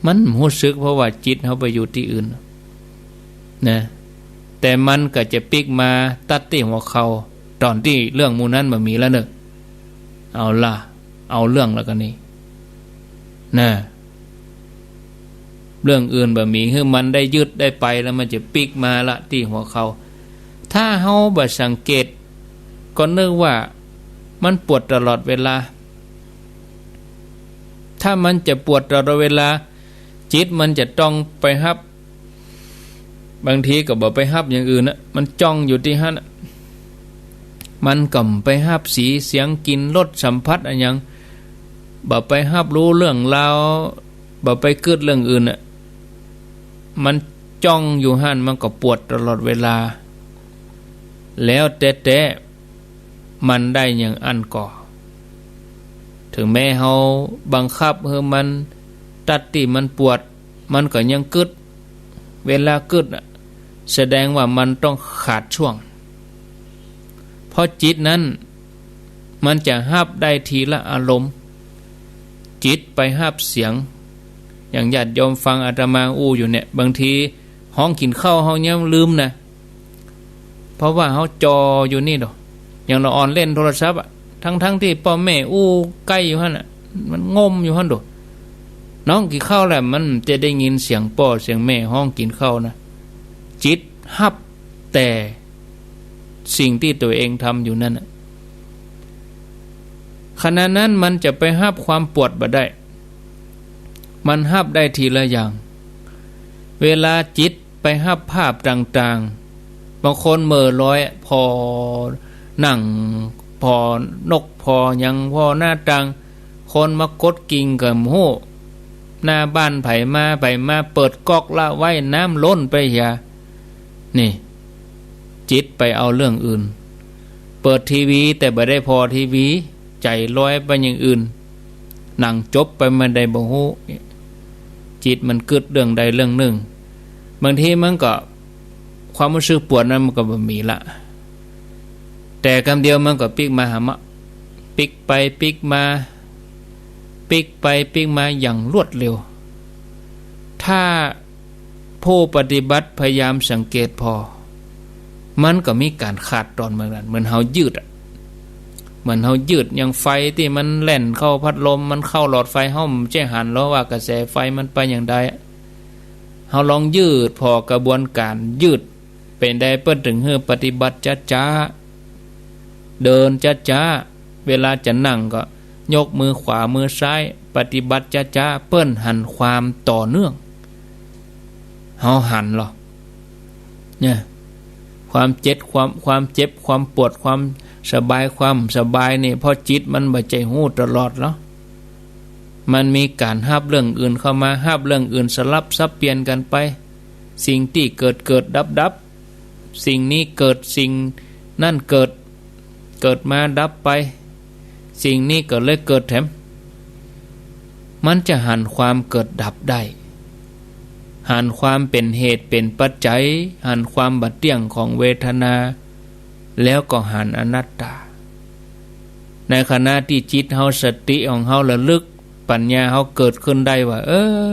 มันบ่ฮู้สึก เพราะว่าจิตเฮาไปอยู่ตี้อื่นนะ แต่มันก็จะปิ๊กมาตั๊ดตี้หัวเข่า ต๋อนตี้เรื่องหมู่นั้นบ่มีแล้วเน่อ เอาละ เอาเรื่องแล้วกั๋นนี่ นะ เรื่องอื่นบ่มี หื้อมันได้ยึดได้ไปแล้วมันจะปิ๊กมาละตี้หัวเข่า ถ้าเฮาบ่สังเกต ก็นึกว่ามันปวดตลอดเวลา ถ้ามันจะปวดตลอดเวลา จิตมันจะต้องไปฮับ บางทีก็บ่ไปฮับอย่างอื่นนะ มันจ้องอยู่ตี้หั้นน่ะ มันก็บ่ไปฮับสี เสียง กลิ่น รส สัมผัสอะหยัง บ่ไปฮับฮู้เรื่องราว บ่ไปกึ๊ดเรื่องอื่นน่ะ มันจ้องอยู่หั้น มันก็ปวดตลอดเวลา แล้วแต๊ๆ มันได้อย่างอั้นก่อ เถิงแม้เฮาบังคับหื้อมันตัดตี้มันปวด มันก็ยังกึ๊ด เวลากึ๊ดน่ะ แสดงว่ามันต้องขาดช่วง เพราะจิตนั้นมันจะฮับได้ทีละอารมณ์ จิตไปฮับเสียง อย่างญาติโยมฟังอาตมาอู้อยู่เนี่ย บางทีฮ้องกิ๋นข้าวเฮายังลืมนะ เพราะว่าเฮาจ่ออยู่นี่ดอก อย่างละอ่อนเล่นโทรศัพท์อะ ทั้งๆ ตี้ป้อแม่อู้ใก้อยู่หั้นน่ะ มันงมอยู่หั้นดอก น้องกิ๋นข้าวแล้ว มันจะได้ยินเสียงป้อเสียงแม่ฮ้องกิ๋นข้าวนะ จิตฮับแต่สิ่งตี้ตั๋วเองทำอยู่นั้นน่ะ ขณะนั้นมันจะไปฮับความปวดบ่ได้ มันฮับได้ทีละอย่าง เวลาจิตไปฮับภาพต่างๆ บางคนเหม่อลอย ผ่อหนัง ผ่อนก ผ่อหยัง ผ่อหน้าต่าง คนมากดกิ่งก็บ่ฮู้ หน้าบ้านใผมา ใผมา เปิดก๊อกละไว้ น้ำล้นไปเหีย นี่ จิตไปเอาเรื่องอื่น เปิดทีวีแต่บ่ได้ผ่อทีวี ใจ๋ลอยไปอย่างอื่น หนังจบไปเมื่อใดบ่ฮู้ จิตมันกึ๊ดเรื่องใดเรื่องนึ่ง บางทีมันก็ ความฮู้สึกปวดนั้นมันก็บ่มีละ แต่กำเดียวมันก็ปิ๊กมาหาเฮา ปิ๊กไปปิ๊กมา ปิ๊กไปปิ๊กมาอย่างรวดเร็ว ถ้าผู้ปฏิบัติพยายามสังเกตผ่อ มันก็มีก๋านขาดต๋อนเหมือนกั๋น เหมือนเฮายืดอะ เหมือนเฮายืด อย่างไฟตี้มันแล่นเข้าพัดลม มันเข้าหลอดไฟ เฮาบ่ใจ้หันลอว่ากระแสไฟมันไปอย่างใดอะ เฮาลองยืดผ่อกระบวนก๋านยืด เป๋นใดเปิ้นเถิงหื้อปฏิบัติจ๊าๆ เดินจ๊าๆ เวลาจะนั่งก็ยกมือขวามือซ้าย ปฏิบัติจ๊าๆ เปิ้นหันความต่อเนื่อง เฮาหันลอ เนี่ย ความเจ็บ ความ ความเจ็บ ความปวด ความสบาย ความสบายนี่ เพราะจิตมันบ่ใจ้ฮู้ตลอดลอ มันมีก๋านฮับเรื่องอื่นเข้ามา ฮับเรื่องอื่นสลับสับเปลี่ยนกั๋นไป สิ่งตี้เกิดเกิดดับดับ สิ่งนี้เกิด สิ่งนั้นเกิด เกิดมาดับไป สิ่งนี้ก็เลยเกิดแถม มันจะหันความเกิดดับได้ หันความเป๋นเหตุเป๋นปัจจัย หันความบ่เตี้ยงของเวทนา แล้วก็หันอนัตตา ในขณะตี้จิตเฮา สติของเฮาระลึก ปัญญาเฮาเกิดขึ้นได้ว่า เอ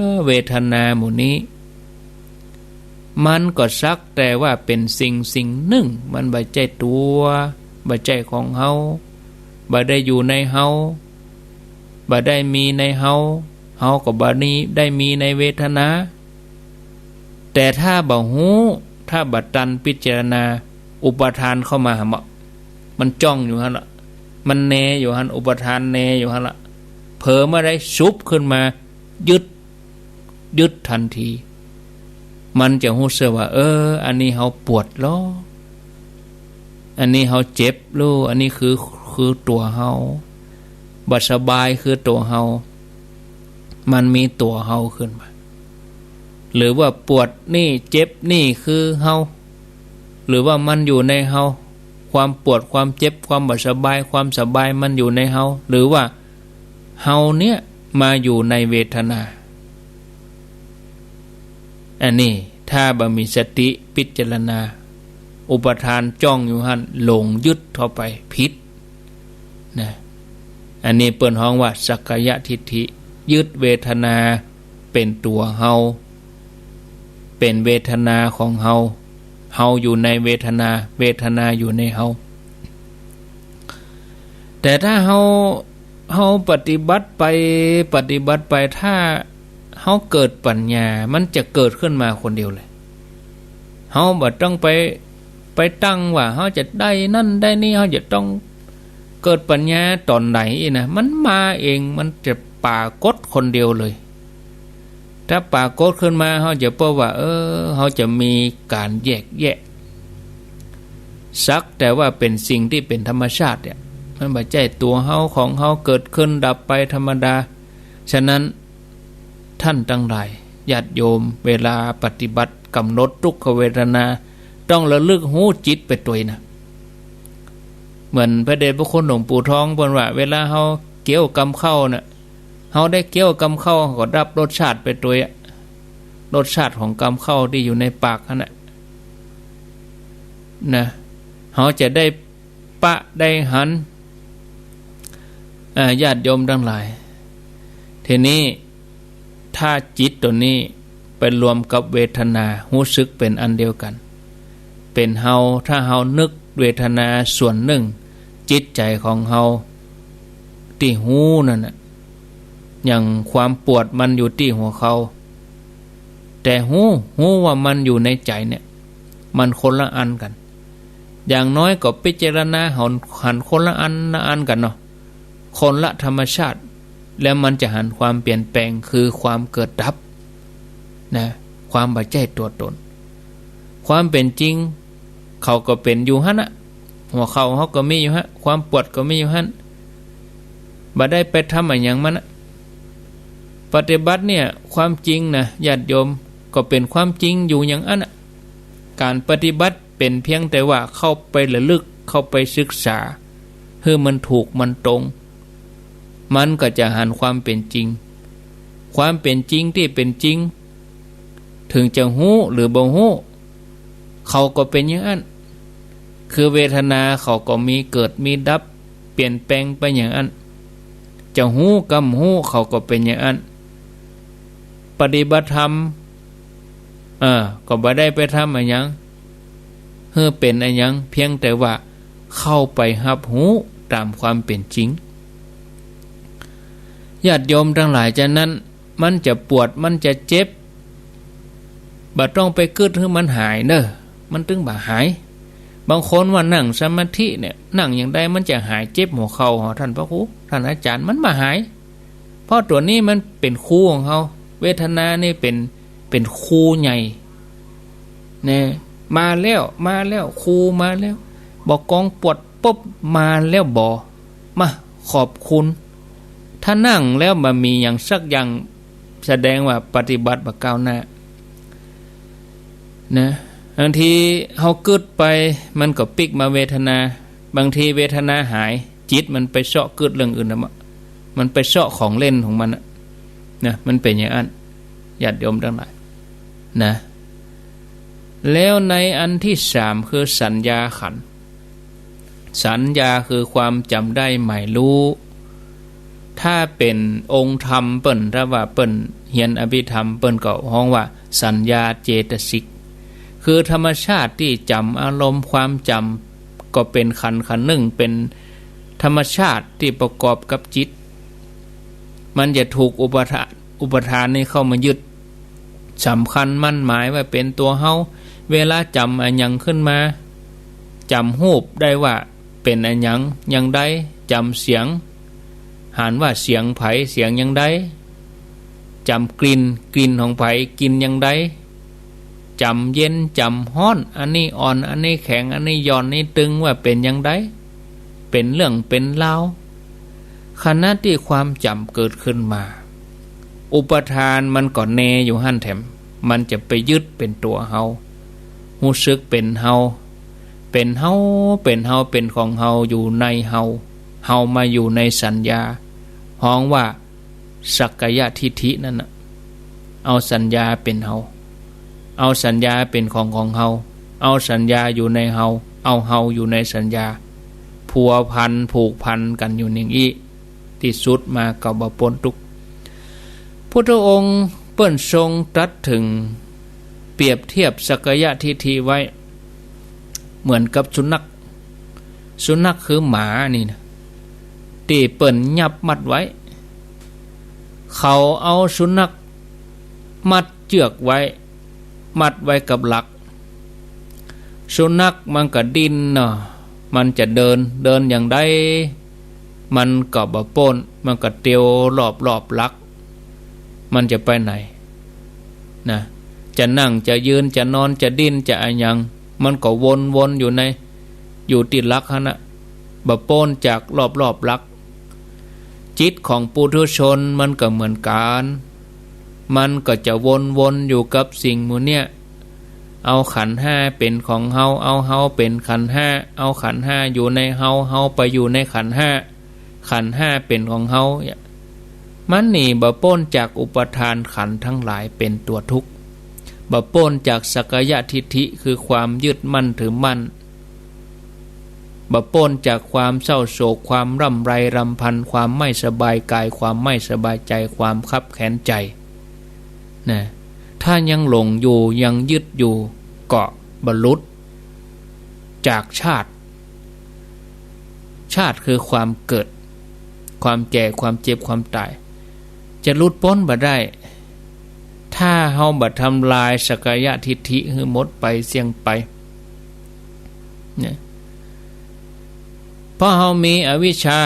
อ เวทนาหมู่นี้ มันก็สักแต่ว่าเป๋นสิ่งสิ่งนึ่ง มันบ่ใจ้ตั๋ว บ่ใจ้ของเฮา บ่ได้อยู่ในเฮา บ่ได้มีในเฮา เฮาก็บ่ได้มีในเวทนา แต่ถ้าบ่ฮู้ ถ้าบ่ตันพิจารณา อุปาทานเข้ามาหาเฮา มันจ้องอยู่หั้นละ มันแนอยู่หั้น อุปาทานแนอยู่หั้นละ เผลอเมื่อใด สุบขึ้นมา ยึด ยึดทันที มันจะฮู้สึกว่า เออ อันนี้เฮาปวดลอ อันนี้เฮาเจ็บลอ อันนี้คือ คือตั๋วเฮา บ่สบายคือตั๋วเฮา มันมีตั๋วเฮาขึ้นมา หรือว่าปวดนี่เจ็บนี่คือเฮา หรือว่ามันอยู่ในเฮา ความปวดความเจ็บความบ่สบายความสบายมันอยู่ในเฮา หรือว่าเฮาเนี่ยมาอยู่ในเวทนา อันนี้ถ้าบ่มีสติพิจารณา อุปาทานจ้องอยู่หั้น หลงยึดเข้าไปผิด นะ อันนี้เปิ้นฮ้องว่าสักกายทิฏฐิ ยึดเวทนาเป๋นตั๋วเฮา เป๋นเวทนาของเฮา เฮาอยู่ในเวทนา เวทนาอยู่ในเฮา แต่ถ้าเฮา เฮาปฏิบัติไป ปฏิบัติไป ถ้าเฮาเกิดปัญญา มันจะเกิดขึ้นมาคนเดียวเลย เฮาบ่ต้องไป ไปตั้งว่าเฮาจะได้นั่นได้นี่ เฮาจะต้องเกิดปัญญาต๋อนใดอี้นะ มันมาเอง มันจะปรากฏคนเดียวเลย ถ้าปรากฏขึ้นมา เฮาจะพบว่า เออ เฮาจะมีก๋านแยกแยะ สักแต่ว่าเป๋นสิ่งตี้เป๋นธรรมชาติเนี่ย มันบ่ใจ้ตั๋วเฮาของเฮา เกิดขึ้นดับไปธรรมดา ฉะนั้น ท่านตังหลาย ญาติโยม เวลาปฏิบัติก๋ำหนดทุกขเวทนา ต้องระลึกฮู้จิตไปตวยนะ เหมือนพระเดชพระคุณหลวงปู่ทองเปิ้นว่า เวลาเฮาเคี้ยวกำข้าวน่ะ เฮาได้เคี้ยวกำข้าว เฮาก็ดับรสชาติไปตวยอะ รสชาติของกำข้าวตี้อยู่ในปากหั้นน่ะ นะ เฮาจะได้ปะได้หัน อ่า ญาติโยมตังหลาย ทีนี้ ถ้าจิตตั๋วนี้ไปรวมกับเวทนา ฮู้สึกเป๋นอันเดียวกั๋น เป๋นเฮา ถ้าเฮานึกเวทนาส่วนนึ่ง จิตใจ๋ของเฮาตี้ฮู้นั่นน่ะ อย่างความปวดมันอยู่ตี้หัวเข่า แต่ฮู้ ฮู้ว่ามันอยู่ในใจ๋เนี่ย มันคนละอันกั๋น อย่างน้อยก็พิจารณาหัน หันคนละอันละอันกั๋นเนาะ คนละธรรมชาติ แล้วมันจะหันความเปลี่ยนแปลง คือความเกิดดับ นะ ความบ่ใจ้ตั๋วตน ความเป๋นจริง เขาก็เป๋นอยู่หั้นน่ะ หัวเข่าเฮาก็มีอยู่หั้น ความปวดก็มีอยู่หั้น บ่ได้ไปทำอะหยังมันน่ะ ปฏิบัติเนี่ย ความจริงนะ ญาติโยม ก็เป๋นความจริงอยู่อย่างอั้นน่ะ ก๋านปฏิบัติเป๋นเพียงแต่ว่าเข้าไประลึก เข้าไปศึกษา หื้อมันถูกมันตรง มันก็จะหันความเป๋นจริง ความเป๋นจริงตี้เป๋นจริง เถิงจะฮู้หรือบ่ฮู้ เขาก็เป๋นอย่างอั้น คือเวทนาเขาก็มีเกิดมีดับ เปลี่ยนแปลงไปอย่างอั้น จะฮู้กับบ่ฮู้ เขาก็เป๋นอย่างอั้น ปฏิบัติธรรม เออ ก็บ่ได้ไปทำอะหยัง หื้อเป๋นอะหยัง เพียงแต่ว่าเข้าไปฮับฮู้ต๋ามความเป๋นจริง ญาติโยมตังหลาย ฉะนั้น มันจะปวด มันจะเจ็บ บ่ต้องไปกึ๊ดหื้อมันหายเน่อ มันตึงบ่หาย บางคนว่านั่งสมาธิเนี่ย นั่งอย่างใดมันจะหายเจ็บหัวเข่าหรอ ท่านพระครู ท่านอาจ๋ารย์ มันบ่หาย เพราะตั๋วนี้มันเป๋นครูของเฮา เวทนานี่เป๋น เป๋นครูใหญ่ นะ มาแล้ว มาแล้ว ครูมาแล้ว บ่กองปวดปุ๊บ มาแล้วบ่ มา ขอบคุณ ถ้านั่งแล้วบ่มีหยังสักอย่าง แสดงว่าปฏิบัติบ่ก้าวหน้า นะ บางทีเฮากึ๊ดไป มันก็ปิ๊กมาเวทนา บางทีเวทนาหาย จิตมันไปเซาะกึ๊ดเรื่องอื่นแล้ว มันไปเซาะของเล่นของมันน่ะ นะ มันเป๋นอย่างอั้น ญาติโยมตังหลาย นะ แล้วในอันตี้สาม คือสัญญาขันธ์ สัญญาคือความจ๋ำได้หมายฮู้ ถ้าเป๋นองค์ธรรมเปิ้น ถ้าว่าเปิ้นเฮียนอภิธรรม เปิ้นก็ฮ้องว่าสัญญาเจตสิก คือธรรมชาติตี้จ๋ำอารมณ์ ความจ๋ำก็เป๋นขันธ์ขันธ์นึ่ง เป๋นธรรมชาติตี้ประกอบกับจิต มันจะถูกอุปาทาน อุปาทานนี่เข้ามายึด สำคัญมั่นหมายว่าเป๋นตั๋วเฮา เวลาจ๋ำอะหยังขึ้นมา จ๋ำฮูปได้ว่าเป๋นอะหยังอย่างใด จ๋ำเสียง หันว่าเสียงใผ เสียงอย่างใด จ๋ำกลิ่น กลิ่นของใผ กลิ่นอย่างใด จ๋ำเย็น จ๋ำฮ้อน อันนี้อ่อน อันนี้แข็ง อันนี้หย่อน นี้ตึง ว่าเป๋นอย่างใด เป๋นเรื่องเป๋นราว ขณะตี้ความจ๋ำเกิดขึ้นมา อุปาทานมันก็แน่อยู่หั้นแถม มันจะไปยึดเป๋นตั๋วเฮา ฮู้สึกเป๋นเฮา เป๋นเฮา เป๋นเฮา เป๋นของเฮา อยู่ในเฮา เฮามาอยู่ในสัญญา ฮ้องว่าสักกายทิฏฐินั่นน่ะ เอาสัญญาเป๋นเฮา เอาสัญญาเป๋นของของเฮา เอาสัญญาอยู่ในเฮา เอาเฮาอยู่ในสัญญา พัวพันผูกพันกั๋นอยู่อย่างอี้ ตี้สุดมาก็บ่ป๊นตุ๊กข์ พุทธองค์เปิ้นทรงตรัสเถิง เปรียบเทียบสักกายทิฏฐิไว้ เหมือนกับสุนัข สุนัขคือหมานี่นะ ตี้เปิ้นยับมัดไว้ เขาเอาสุนัขมัดเจื้อกไว้ มัดไว้กับหลัก สุนัขมันก็ดิ้นเนาะ มันจะเดิน เดินอย่างใด มันก็บ่ป๊น มันก็เตียวรอบๆ หลัก มันจะไปไหน นะ จะนั่ง จะยืน จะนอน จะดิ้น จะอะหยัง มันก็วนๆ อยู่ใน อยู่ตี้หลักหั้นนะ บ่ป๊นจากรอบๆ หลัก จิตของปุถุชนมันก็เหมือนกั๋น มันก็จะวนๆ อยู่กับสิ่งหมู่เนี้ย เอาขันธ์ห้าเป๋นของเฮา เอาเฮาเป๋นขันธ์ห้า เอาขันธ์ห้าอยู่ในเฮา เฮาไปอยู่ในขันธ์ห้า ขันธ์ห้าเป๋นของเฮา เนี่ย มันหนีบ่ป๊นจากอุปาทานขันธ์ทั้งหลายเป๋นตั๋วทุกข์ บ่ป๊นจากสักกายทิฏฐิ คือความยึดมั่นถือมั่น บ่ป๊นจากความเศร้าโศก ความร่ำไรรำพัน ความไม่สบายกาย ความไม่สบายใจ๋ ความคับแขนใจ๋ นะ ถ้ายังหลงอยู่ ยังยึดอยู่ ก็บ่หลุดจากชาติ ชาติคือความเกิด ความแก่ ความเจ็บ ความต๋าย จะหลุดป๊นบ่ได้ ถ้าเฮาบ่ทำลายสักกายทิฏฐิหื้อหมดไปเสี้ยงไป เนี่ย เพราะเฮามีอวิชชา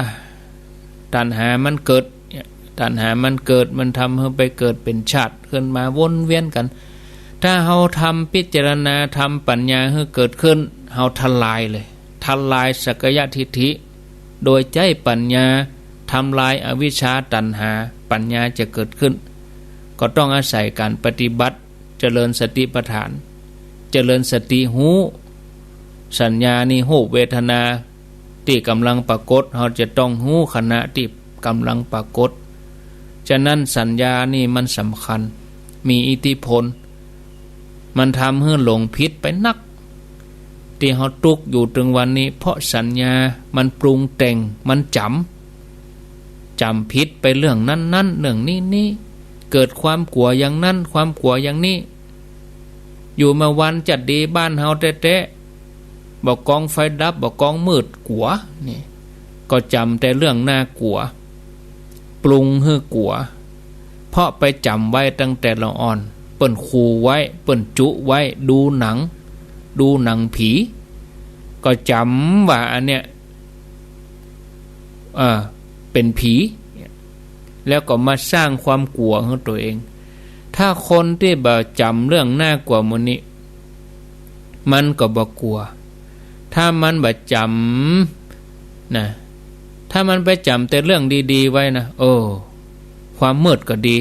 ตัณหามันเกิด เนี่ย ตัณหามันเกิด มันทำหื้อไปเกิดเป๋นชาติขึ้นมาวนเวียนกั๋น ถ้าเฮาทำพิจารณา ทำปัญญาหื้อเกิดขึ้น เฮาทลายเลย ทลายสักกายทิฏฐิ โดยใจ๊ปัญญา ทำลายอวิชชาตัณหา ปัญญาจะเกิดขึ้น ก็ต้องอาศัยก๋านปฏิบัติ เจริญสติปัฏฐาน เจริญสติฮู้ สัญญานี่ฮู้เวทนาตี้ก่ำลังปรากฏ เฮาจะต้องฮู้ขณะตี้ก่ำลังปรากฏ ฉะนั้นสัญญานี่มันสำคัญ มีอิทธิพล มันทำหื้อหลงผิดไปนัก ตี้เฮาตุ๊กข์อยู่เถิงวันนี้ เพราะสัญญามันปรุงแต่ง มันจ๋ำ จ๋ำผิดไปเรื่องนั้นๆ เรื่องนี้ๆ เกิดความกั๋วอย่างนั้น ความกั๋วอย่างนี้ อยู่มาวันจัดดีบ้านเฮาแต๊ๆ บ่ากองไฟดับ บ่ากองมืด กั๋ว นี่ ก็จ๋ำแต่เรื่องน่ากั๋ว ปรุงหื้อกั๋ว เพราะไปจ๋ำไว้ตั้งแต่ละอ่อน เปิ้นขู่ไว้ เปิ้นจุไว้ ดูหนัง ดูหนังผี ก็จ๋ำว่าอันเนี้ย เอ่อ เป๋นผี แล้วก็มาสร้างความกั๋วหื้อตั๋วเอง ถ้าคนตี้บ่จ๋ำเรื่องน่ากั๋วหมู่นี้ มันก็บ่กั๋ว ถ้ามันบ่จ๋ำ นะ ถ้ามันไปจ๋ำแต่เรื่องดีๆ ไว้นะ เออ ความมืดก็ดี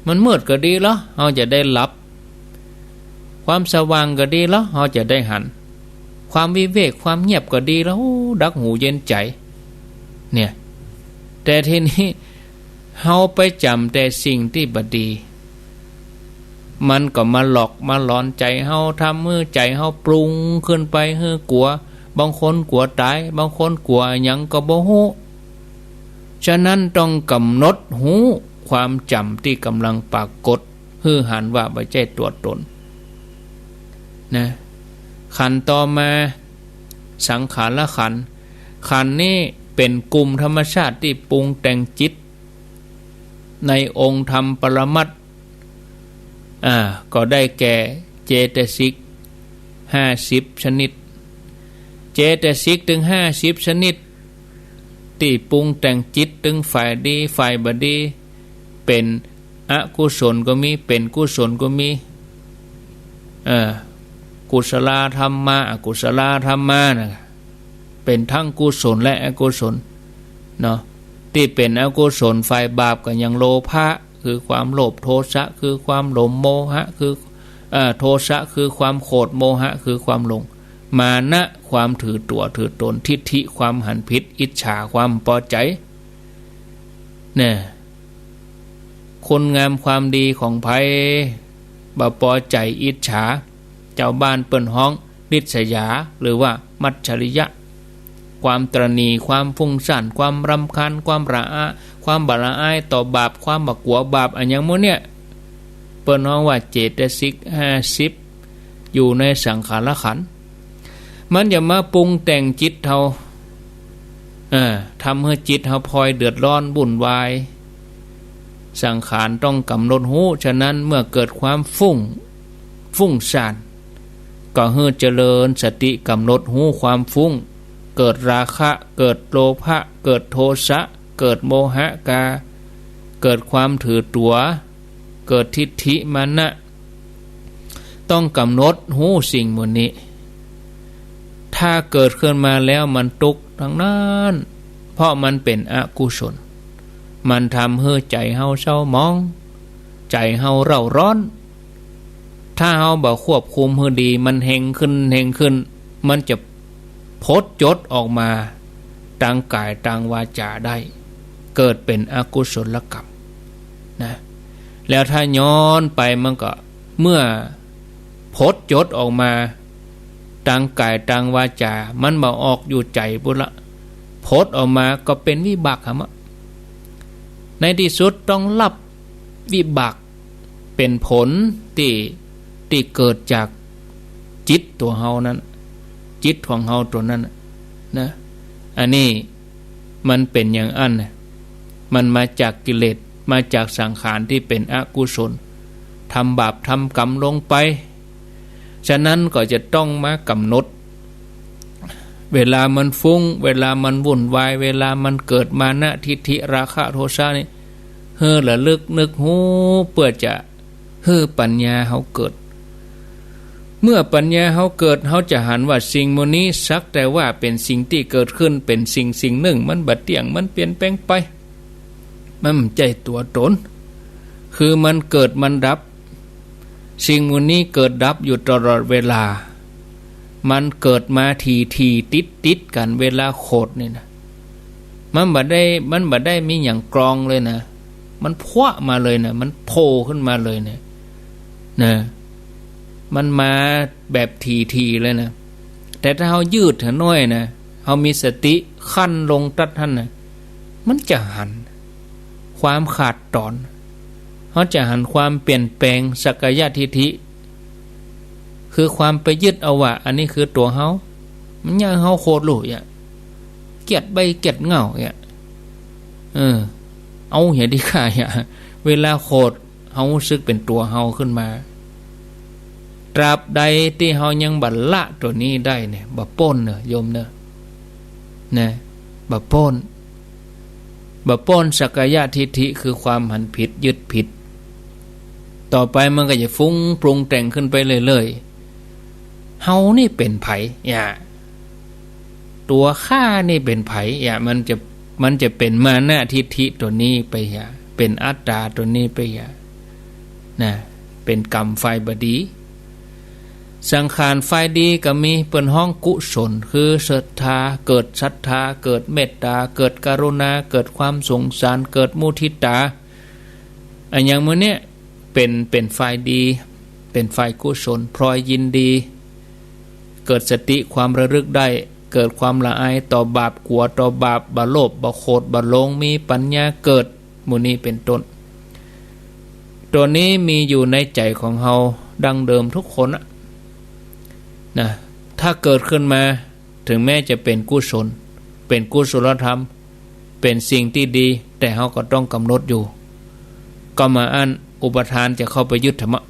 มันมืดก็ดีเหรอ เฮาจะได้หลับ ความสว่างก็ดีเหรอ เฮาจะได้หัน ความวิเวก ความเงียบก็ดีเหรอ โอ้ ดักหูเย็นใจ๋ เนี่ย แต่ทีนี้ เฮาไปจ๋ำแต่สิ่งตี้บ่ดี มันก็มาหลอกมาหลอนใจ๋เฮา ทำหื้อใจ๋เฮาปรุงขึ้นไปหื้อกั๋ว บางคนกั๋วต๋าย บางคนกั๋วหยังก็บ่ฮู้ ฉะนั้นต้องก๋ำหนดฮู้ความจ๋ำตี้ก่ำลังปรากฏ หื้อหันว่าบ่ใจ้ตั๋วตน นะ ขันธ์ต่อมา สังขารขันธ์ ขันธ์นี้เป๋นกลุ่มธรรมชาติตี้ปรุงแต่งจิต ในองค์ธรรมปรมัตถ์ อ่า ก็ได้แก่เจตสิกห้าสิบชนิด เจตสิกตึงห้าสิบชนิด ตี้ปรุงแต่งจิตตึงฝ่ายดี ฝ่ายบ่ดี เป๋นอกุศลก็มี เป๋นกุศลก็มี เอ่อ กุศลาธัมมา อกุศลาธัมมานะ เป๋นตึงกุศลและอกุศล เนาะ ตี้เป๋นอกุศลฝ่ายบาปก็ยังโลภะ คือความโลภ โทสะ คือความหลง โมหะ คือ เอ่อ โทสะ คือความโขด โมหะ คือความหลง มานะ ความถือตั๋วถือตน ทิฏฐิ ความหันผิด อิจฉา ความปอใจ๋ เนี่ย คุณงามความดีของใผ บ่ปอใจ๋ อิจฉา จาวบ้านเปิ้นฮ้อง ริษยา หรือว่ามัจฉริยะ ความตระหนี่ ความฟุ้งซ่าน ความรำคาญ ความระอา ความบ่ละอายต่อบาป ความบ่กั๋วบาป อะหยังหมู่เนี่ย เปิ้นฮ้องว่าเจตสิกห้าสิบ อยู่ในสังขารขันธ์ มันจะมาปรุงแต่งจิตเฮา เออ ทำหื้อจิตเฮาพลอยเดือดร้อนวุ่นวาย สังขารต้องกำหนดฮู้ ฉะนั้นเมื่อเกิดความฟุ้ง ฟุ้งซ่าน ก็หื้อเจริญสติกำหนดฮู้ความฟุ้ง เกิดราคะ เกิดโลภะ เกิดโทสะ เกิดโมหะกา เกิดความถือตั๋ว เกิดทิฏฐิมานะ ต้องกำหนดฮู้สิ่งหมู่นี้ ถ้าเกิดขึ้นมาแล้วมันตุ๊กข์ตังนั้น เพราะมันเป๋นอกุศล มันทำหื้อใจ๋เฮาเศร้าหมอง ใจ๋เฮาเร่าร้อน ถ้าเฮาบ่ควบคุมหื้อดี มันแฮงขึ้น แฮงขึ้น มันจะผดจดออกมา ตางก๋ายตางวาจ๋าได้ เกิดเป๋นอกุศลกรรม นะ แล้วถ้าย้อนไปมันก็ เมื่อผดจดออกมา ตางก๋ายตางวาจ๋า มันบ่ออกอยู่ใจ๋ปู้นละ ผดออกมาก็เป๋นวิบากหั้นมะ ในตี้สุดต้องฮับวิบาก เป๋นผลตี้ ตี้เกิดจากจิตตั๋วเฮานั้น จิตของเฮาตั๋วนั้นน่ะ นะ อันนี้มันเป๋นอย่างอั้นน่ะ มันมาจากกิเลส มาจากสังขารตี้เป๋นอกุศล ทำบาปทำกรรมลงไป ฉะนั้นก็จะต้องมากำหนด เวลามันฟุ้ง เวลามันวุ่นวาย เวลามันเกิดมานะ ทิฏฐิ ราคะ โทสะนี่ หื้อระลึกนึกฮู้ เปื้อจะหื้อปัญญาเฮาเกิด เมื่อปัญญาเฮาเกิด เฮาจะหันว่าสิ่งหมู่นี้สักแต่ว่าเป๋นสิ่งตี้เกิดขึ้น เป๋นสิ่งสิ่งนึ่ง มันบ่เตี้ยง มันเปลี่ยนแปลงไป มันบ่ใจ้ตั๋วต๋น คือมันเกิดมันดับ สิ่งหมู่นี้เกิดดับอยู่ตลอดเวลา มันเกิดมาถี่ๆ ติดๆ กั๋น เวลาโขดนี่นะ มันบ่ได้ มันบ่ได้มีหยังกรองเลยนะ มันพวะมาเลยนะ มันโผล่ขึ้นมาเลยเนี่ย นะ มันมาแบบถี่ๆ เลยนะ แต่ถ้าเฮายืดหั้นหน้อยนะ เฮามีสติคั้นลงตั๊ดหั้นนะ มันจะหันความขาดตอน เฮาจะหันความเปลี่ยนแปลง สักกายทิฏฐิ คือความไปยึดเอาว่าอันนี้คือตั๋วเฮา มันเยียะเฮาโขดลู่เยียะ เกียจใบ้เกียจเหง้าเยียะ เออ เอาเหียดีกว่าเยียะ เวลาโขด เฮาฮู้สึกเป๋นตั๋วเฮาขึ้นมา ตราบใดตี้เฮายังบ่ละตั๋วนี้ได้เนี่ย บ่ป๊นเน่อ โยมเน่อ นะ บ่ป๊น บ่ป๊นสักกายทิฏฐิ คือความหันผิด ยึดผิด ต่อไปมันก็จะฟุ้งปรุงแต่งขึ้นไปเรื่อยๆ เฮานี่เป๋นใผเยียะ ตั๋วข้านี่เป๋นใผเยียะ มันจะ มันจะเป๋นมานะทิฏฐิตั๋วนี้ไปเยียะ เป๋นอัตตาตั๋วนี้ไปเยียะ นะ เป๋นกรรมฝ่ายบ่ดี สังขารฝ่ายดีก็มี เปิ้นฮ้องกุศล คือศรัทธา เกิดศรัทธา เกิดเมตตา เกิดกรุณา เกิดความสงสาร เกิดมุทิตา อะหยังหมู่เนี้ย เป๋น เป๋นฝ่ายดี เป๋นฝ่ายกุศล พลอยยินดี เกิดสติความระลึกได้ เกิดความละอายต่อบาป กั๋วต่อบาป บ่โลภ บ่โขด บ่หลง มีปัญญาเกิด หมู่นี้เป๋นต้น ตั๋วนี้มีอยู่ในใจ๋ของเฮาดั้งเดิมทุกคนอะ นะ ถ้าเกิดขึ้นมา เถิงแม้จะเป๋นกุศล เป๋นกุศลธรรม เป๋นสิ่งตี้ดี แต่เฮาก็ต้องกำหนดอยู่ ก็มาอั้น อุปาทานจะเข้าไปยึดหั้นมะ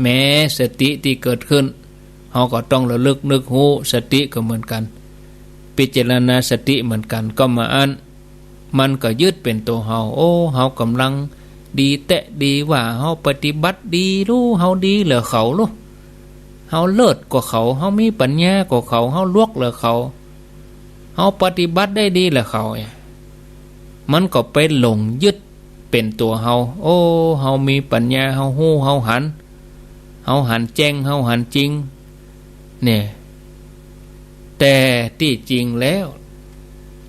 แม้สติตี้เกิดขึ้น เฮาก็ต้องระลึกนึกฮู้ สติก็เหมือนกั๋น พิจารณาสติเหมือนกั๋น ก็มาอั้น มันก็ยึดเป๋นตั๋วเฮา โอ้ เฮากำลังดีแต๊ดีว่า เฮาปฏิบัติดีลู่ เฮาดีเหลือเขาลู่ เฮาเลิศกว่าเขา เฮามีปัญญากว่าเขา เฮาลวกเหลือเขา เฮาปฏิบัติได้ดีเหลือเขาเนี่ย มันก็ไปหลงยึดเป๋นตั๋วเฮา โอ้ เฮามีปัญญา เฮาฮู้ เฮาหัน เฮาหันแจ้ง เฮาหันจริง เนี่ย แต่ตี้จริงแล้ว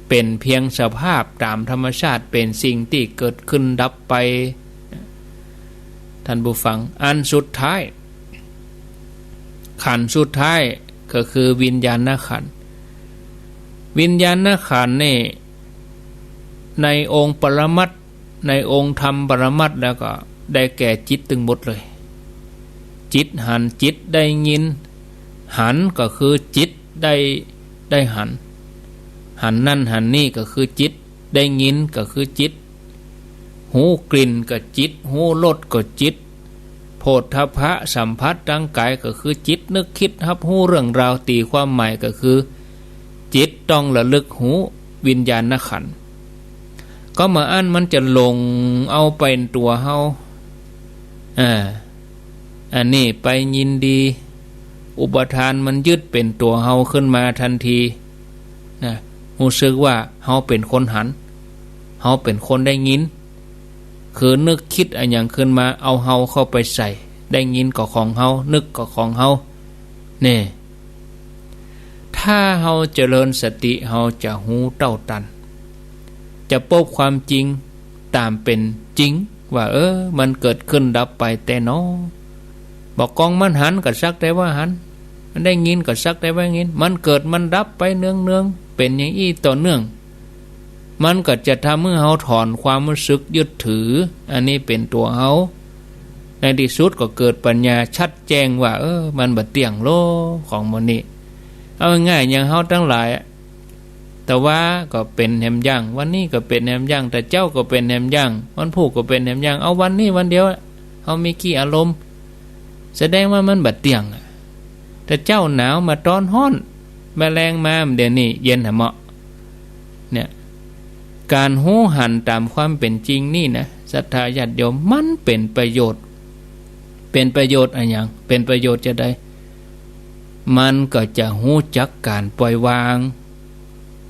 เป๋นเพียงสภาพต๋ามธรรมชาติ เป๋นสิ่งตี้เกิดขึ้นดับไป ท่านผู้ฟัง อันสุดท้าย ขันธ์สุดท้ายก็คือวิญญาณขันธ์ วิญญาณขันธ์นี่ ในองค์ปรมัตถ์ ในองค์ธรรมปรมัตถ์แล้วก็ได้แก่จิตตึงหมดเลย จิตหัน จิตได้ยิน หันก็คือจิตได้ ได้หัน หันนั่นหันนี่ก็คือจิต ได้ยินก็คือจิต ฮู้กลิ่นก็จิต ฮู้รสก็จิต โผฏฐัพพะสัมผัสตางก๋ายก็คือจิต นึกคิดฮับฮู้เรื่องราว ตี๋ความหมายก็คือจิต ต้องระลึกฮู้ วิญญาณขันธ์ ก็บ่อั้นมันจะหลงเอาเป๋นตั๋วเฮา อ่า อันนี้ไปยินดี อุปาทานมันยึดเป๋นตั๋วเฮาขึ้นมาตันทีนะ ฮู้สึกว่าเฮาเป๋นคนหัน เฮาเป๋นคนได้ยิน คือนึกคิดอะหยังขึ้นมา เอาเฮาเข้าไปใส่ ได้ยินก็ของเฮา นึกก็ของเฮา นี่ ถ้าเฮาเจริญสติ เฮาจะฮู้เต้าตัน จะปบความจริงต๋ามเป๋นจริง ว่า เออ มันเกิดขึ้นดับไปแต๊หนอ บ่ากองมันหันก็สักแต่ว่าหัน มันได้ยินก็สักแต่ว่ายิน มันเกิดมันดับไปเนืองๆ เป๋นอย่างอี้ต่อเนื่อง มันก็จะทำหื้อเฮาถอนความฮู้สึกยึดถือ อันนี้เป๋นตั๋วเฮา ในตี้สุดก็เกิดปัญญาชัดแจ้งว่า เออ มันบ่เตี้ยงโล ของหมู่นี้ เอาง่ายๆ อย่างเฮาตังหลายอะ ตะวาก็เป๋นแหมอย่าง วันนี้ก็เป๋นแหมอย่าง ตะเจ๊าก็เป๋นแหมอย่าง วันพูกก็เป๋นแหมอย่าง เอาวันนี้วันเดียวอะ เฮามีกี่อารมณ์ แสดงว่ามันบ่เตี้ยงอะ ตะเจ๊าหนาวมาต๋อนฮ้อน บ่าแลงมาเดี๋ยวนี้เย็นหะเหมาะ เนี่ย ก๋านฮู้หันต๋ามความเป๋นจริงนี่นะ ศรัทธาญาติโยม มันเป๋นประโยชน์ เป๋นประโยชน์อะหยัง เป๋นประโยชน์จาใด มันก็จะฮู้จักก๋านปล่อยวาง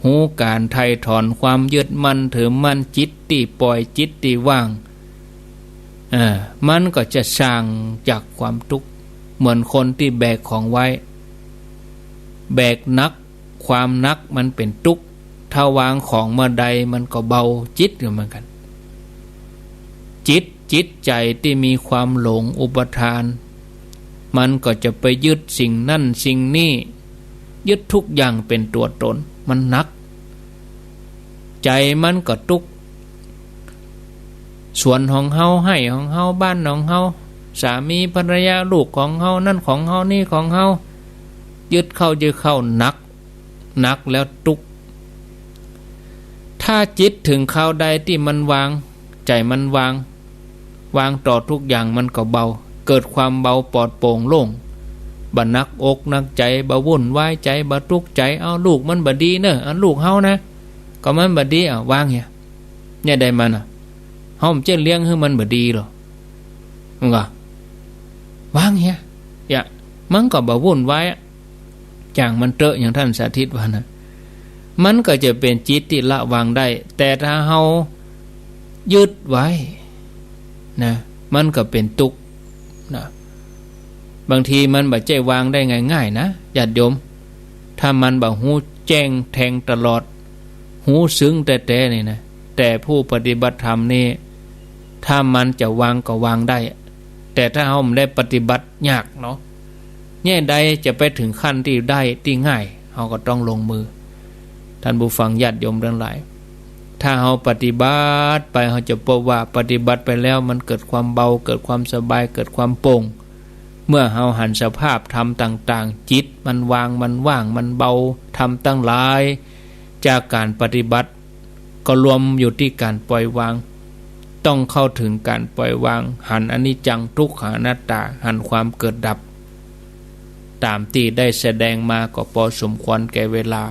ฮู้ก๋านไถ่ถอนความยึดมั่นถือมั่น จิตตี้ปล่อย จิตตี้ว่าง อ่า มันก็จะสางจากความตุ๊กข์ เหมือนคนตี้แบกของไว้ แบกหนัก ความหนักมันเป๋นตุ๊กข์ ถ้าวางของเมื่อใดมันก็เบา จิตก็เหมือนกั๋น จิต จิตใจ๋ตี้มีความหลงอุปาทาน มันก็จะไปยึดสิ่งนั่นสิ่งนี้ ยึดทุกอย่างเป๋นตั๋วต๋น มันหนัก ใจ๋มันก็ตุ๊กข์ สวนของเฮา ไฮ่ของเฮา บ้านของเฮา สามีภรรยา ลูกของเฮา นั่นของเฮา นี่ของเฮา ยึดเข้า ยึดเข้า หนัก หนักแล้วตุ๊กข์ ถ้าจิตเถิงคราวใดตี้มันวาง ใจ๋มันวาง วางต่อทุกอย่างมันก็เบา เกิดความเบาปลอดโปร่งโล่ง บ่หนักอกหนักใจ๋ บ่วุ่นวายใจ๋ บ่ตุ๊กข์ใจ๋ เอาลูกมันบ่ดีเน่อ เอาลูกเฮานะ ก็มันบ่ดี เอาวางเหีย เนี่ยใดมันอะ เฮาบ่ใจ้เลี้ยงหื้อมันบ่ดีหรอ มันก็วางเหีย อย่า มันก็บ่วุ่นวายอะ จ่างมันเต๊อะ อย่างต้านสาธิตว่านะ มันก็จะเป๋นจิตตี้ละวางได้ แต่ถ้าเฮายึดไว้นะ มันก็เป๋นตุ๊กข์นะ บางทีมันบ่ใจ้วางได้ง่ายๆ นะ ญาติโยม ถ้ามันบ่ฮู้แจ้งแทงตลอด ฮู้ซึ้งแต๊ๆ นี่นะ แต่ผู้ปฏิบัติธรรมนี่ ถ้ามันจะวางก็วางได้ แต่ถ้าเฮาบ่ได้ปฏิบัติยากเนาะ แง่ใดจะไปเถิงขั้นตี้ได้ตี้ง่าย เฮาก็ต้องลงมือ ท่านผู้ฟังญาติโยมตังหลาย ถ้าเฮาปฏิบัติไป เฮาจะปบว่าปฏิบัติไปแล้วมันเกิดความเบา เกิดความสบาย เกิดความโปร่ง เมื่อเฮาหันสภาพธรรมต่างๆ จิตมันวาง มันว่าง มันเบา ธรรมตังหลาย จากก๋านปฏิบัติ ก็รวมอยู่ตี้ก๋านปล่อยวาง ต้องเข้าเถิงก๋านปล่อยวาง หันอนิจจัง ทุกขัง อนัตตา หันความเกิดดับ ต๋ามตี้ได้แสดงมาก็ปอสมควรแก่เวลา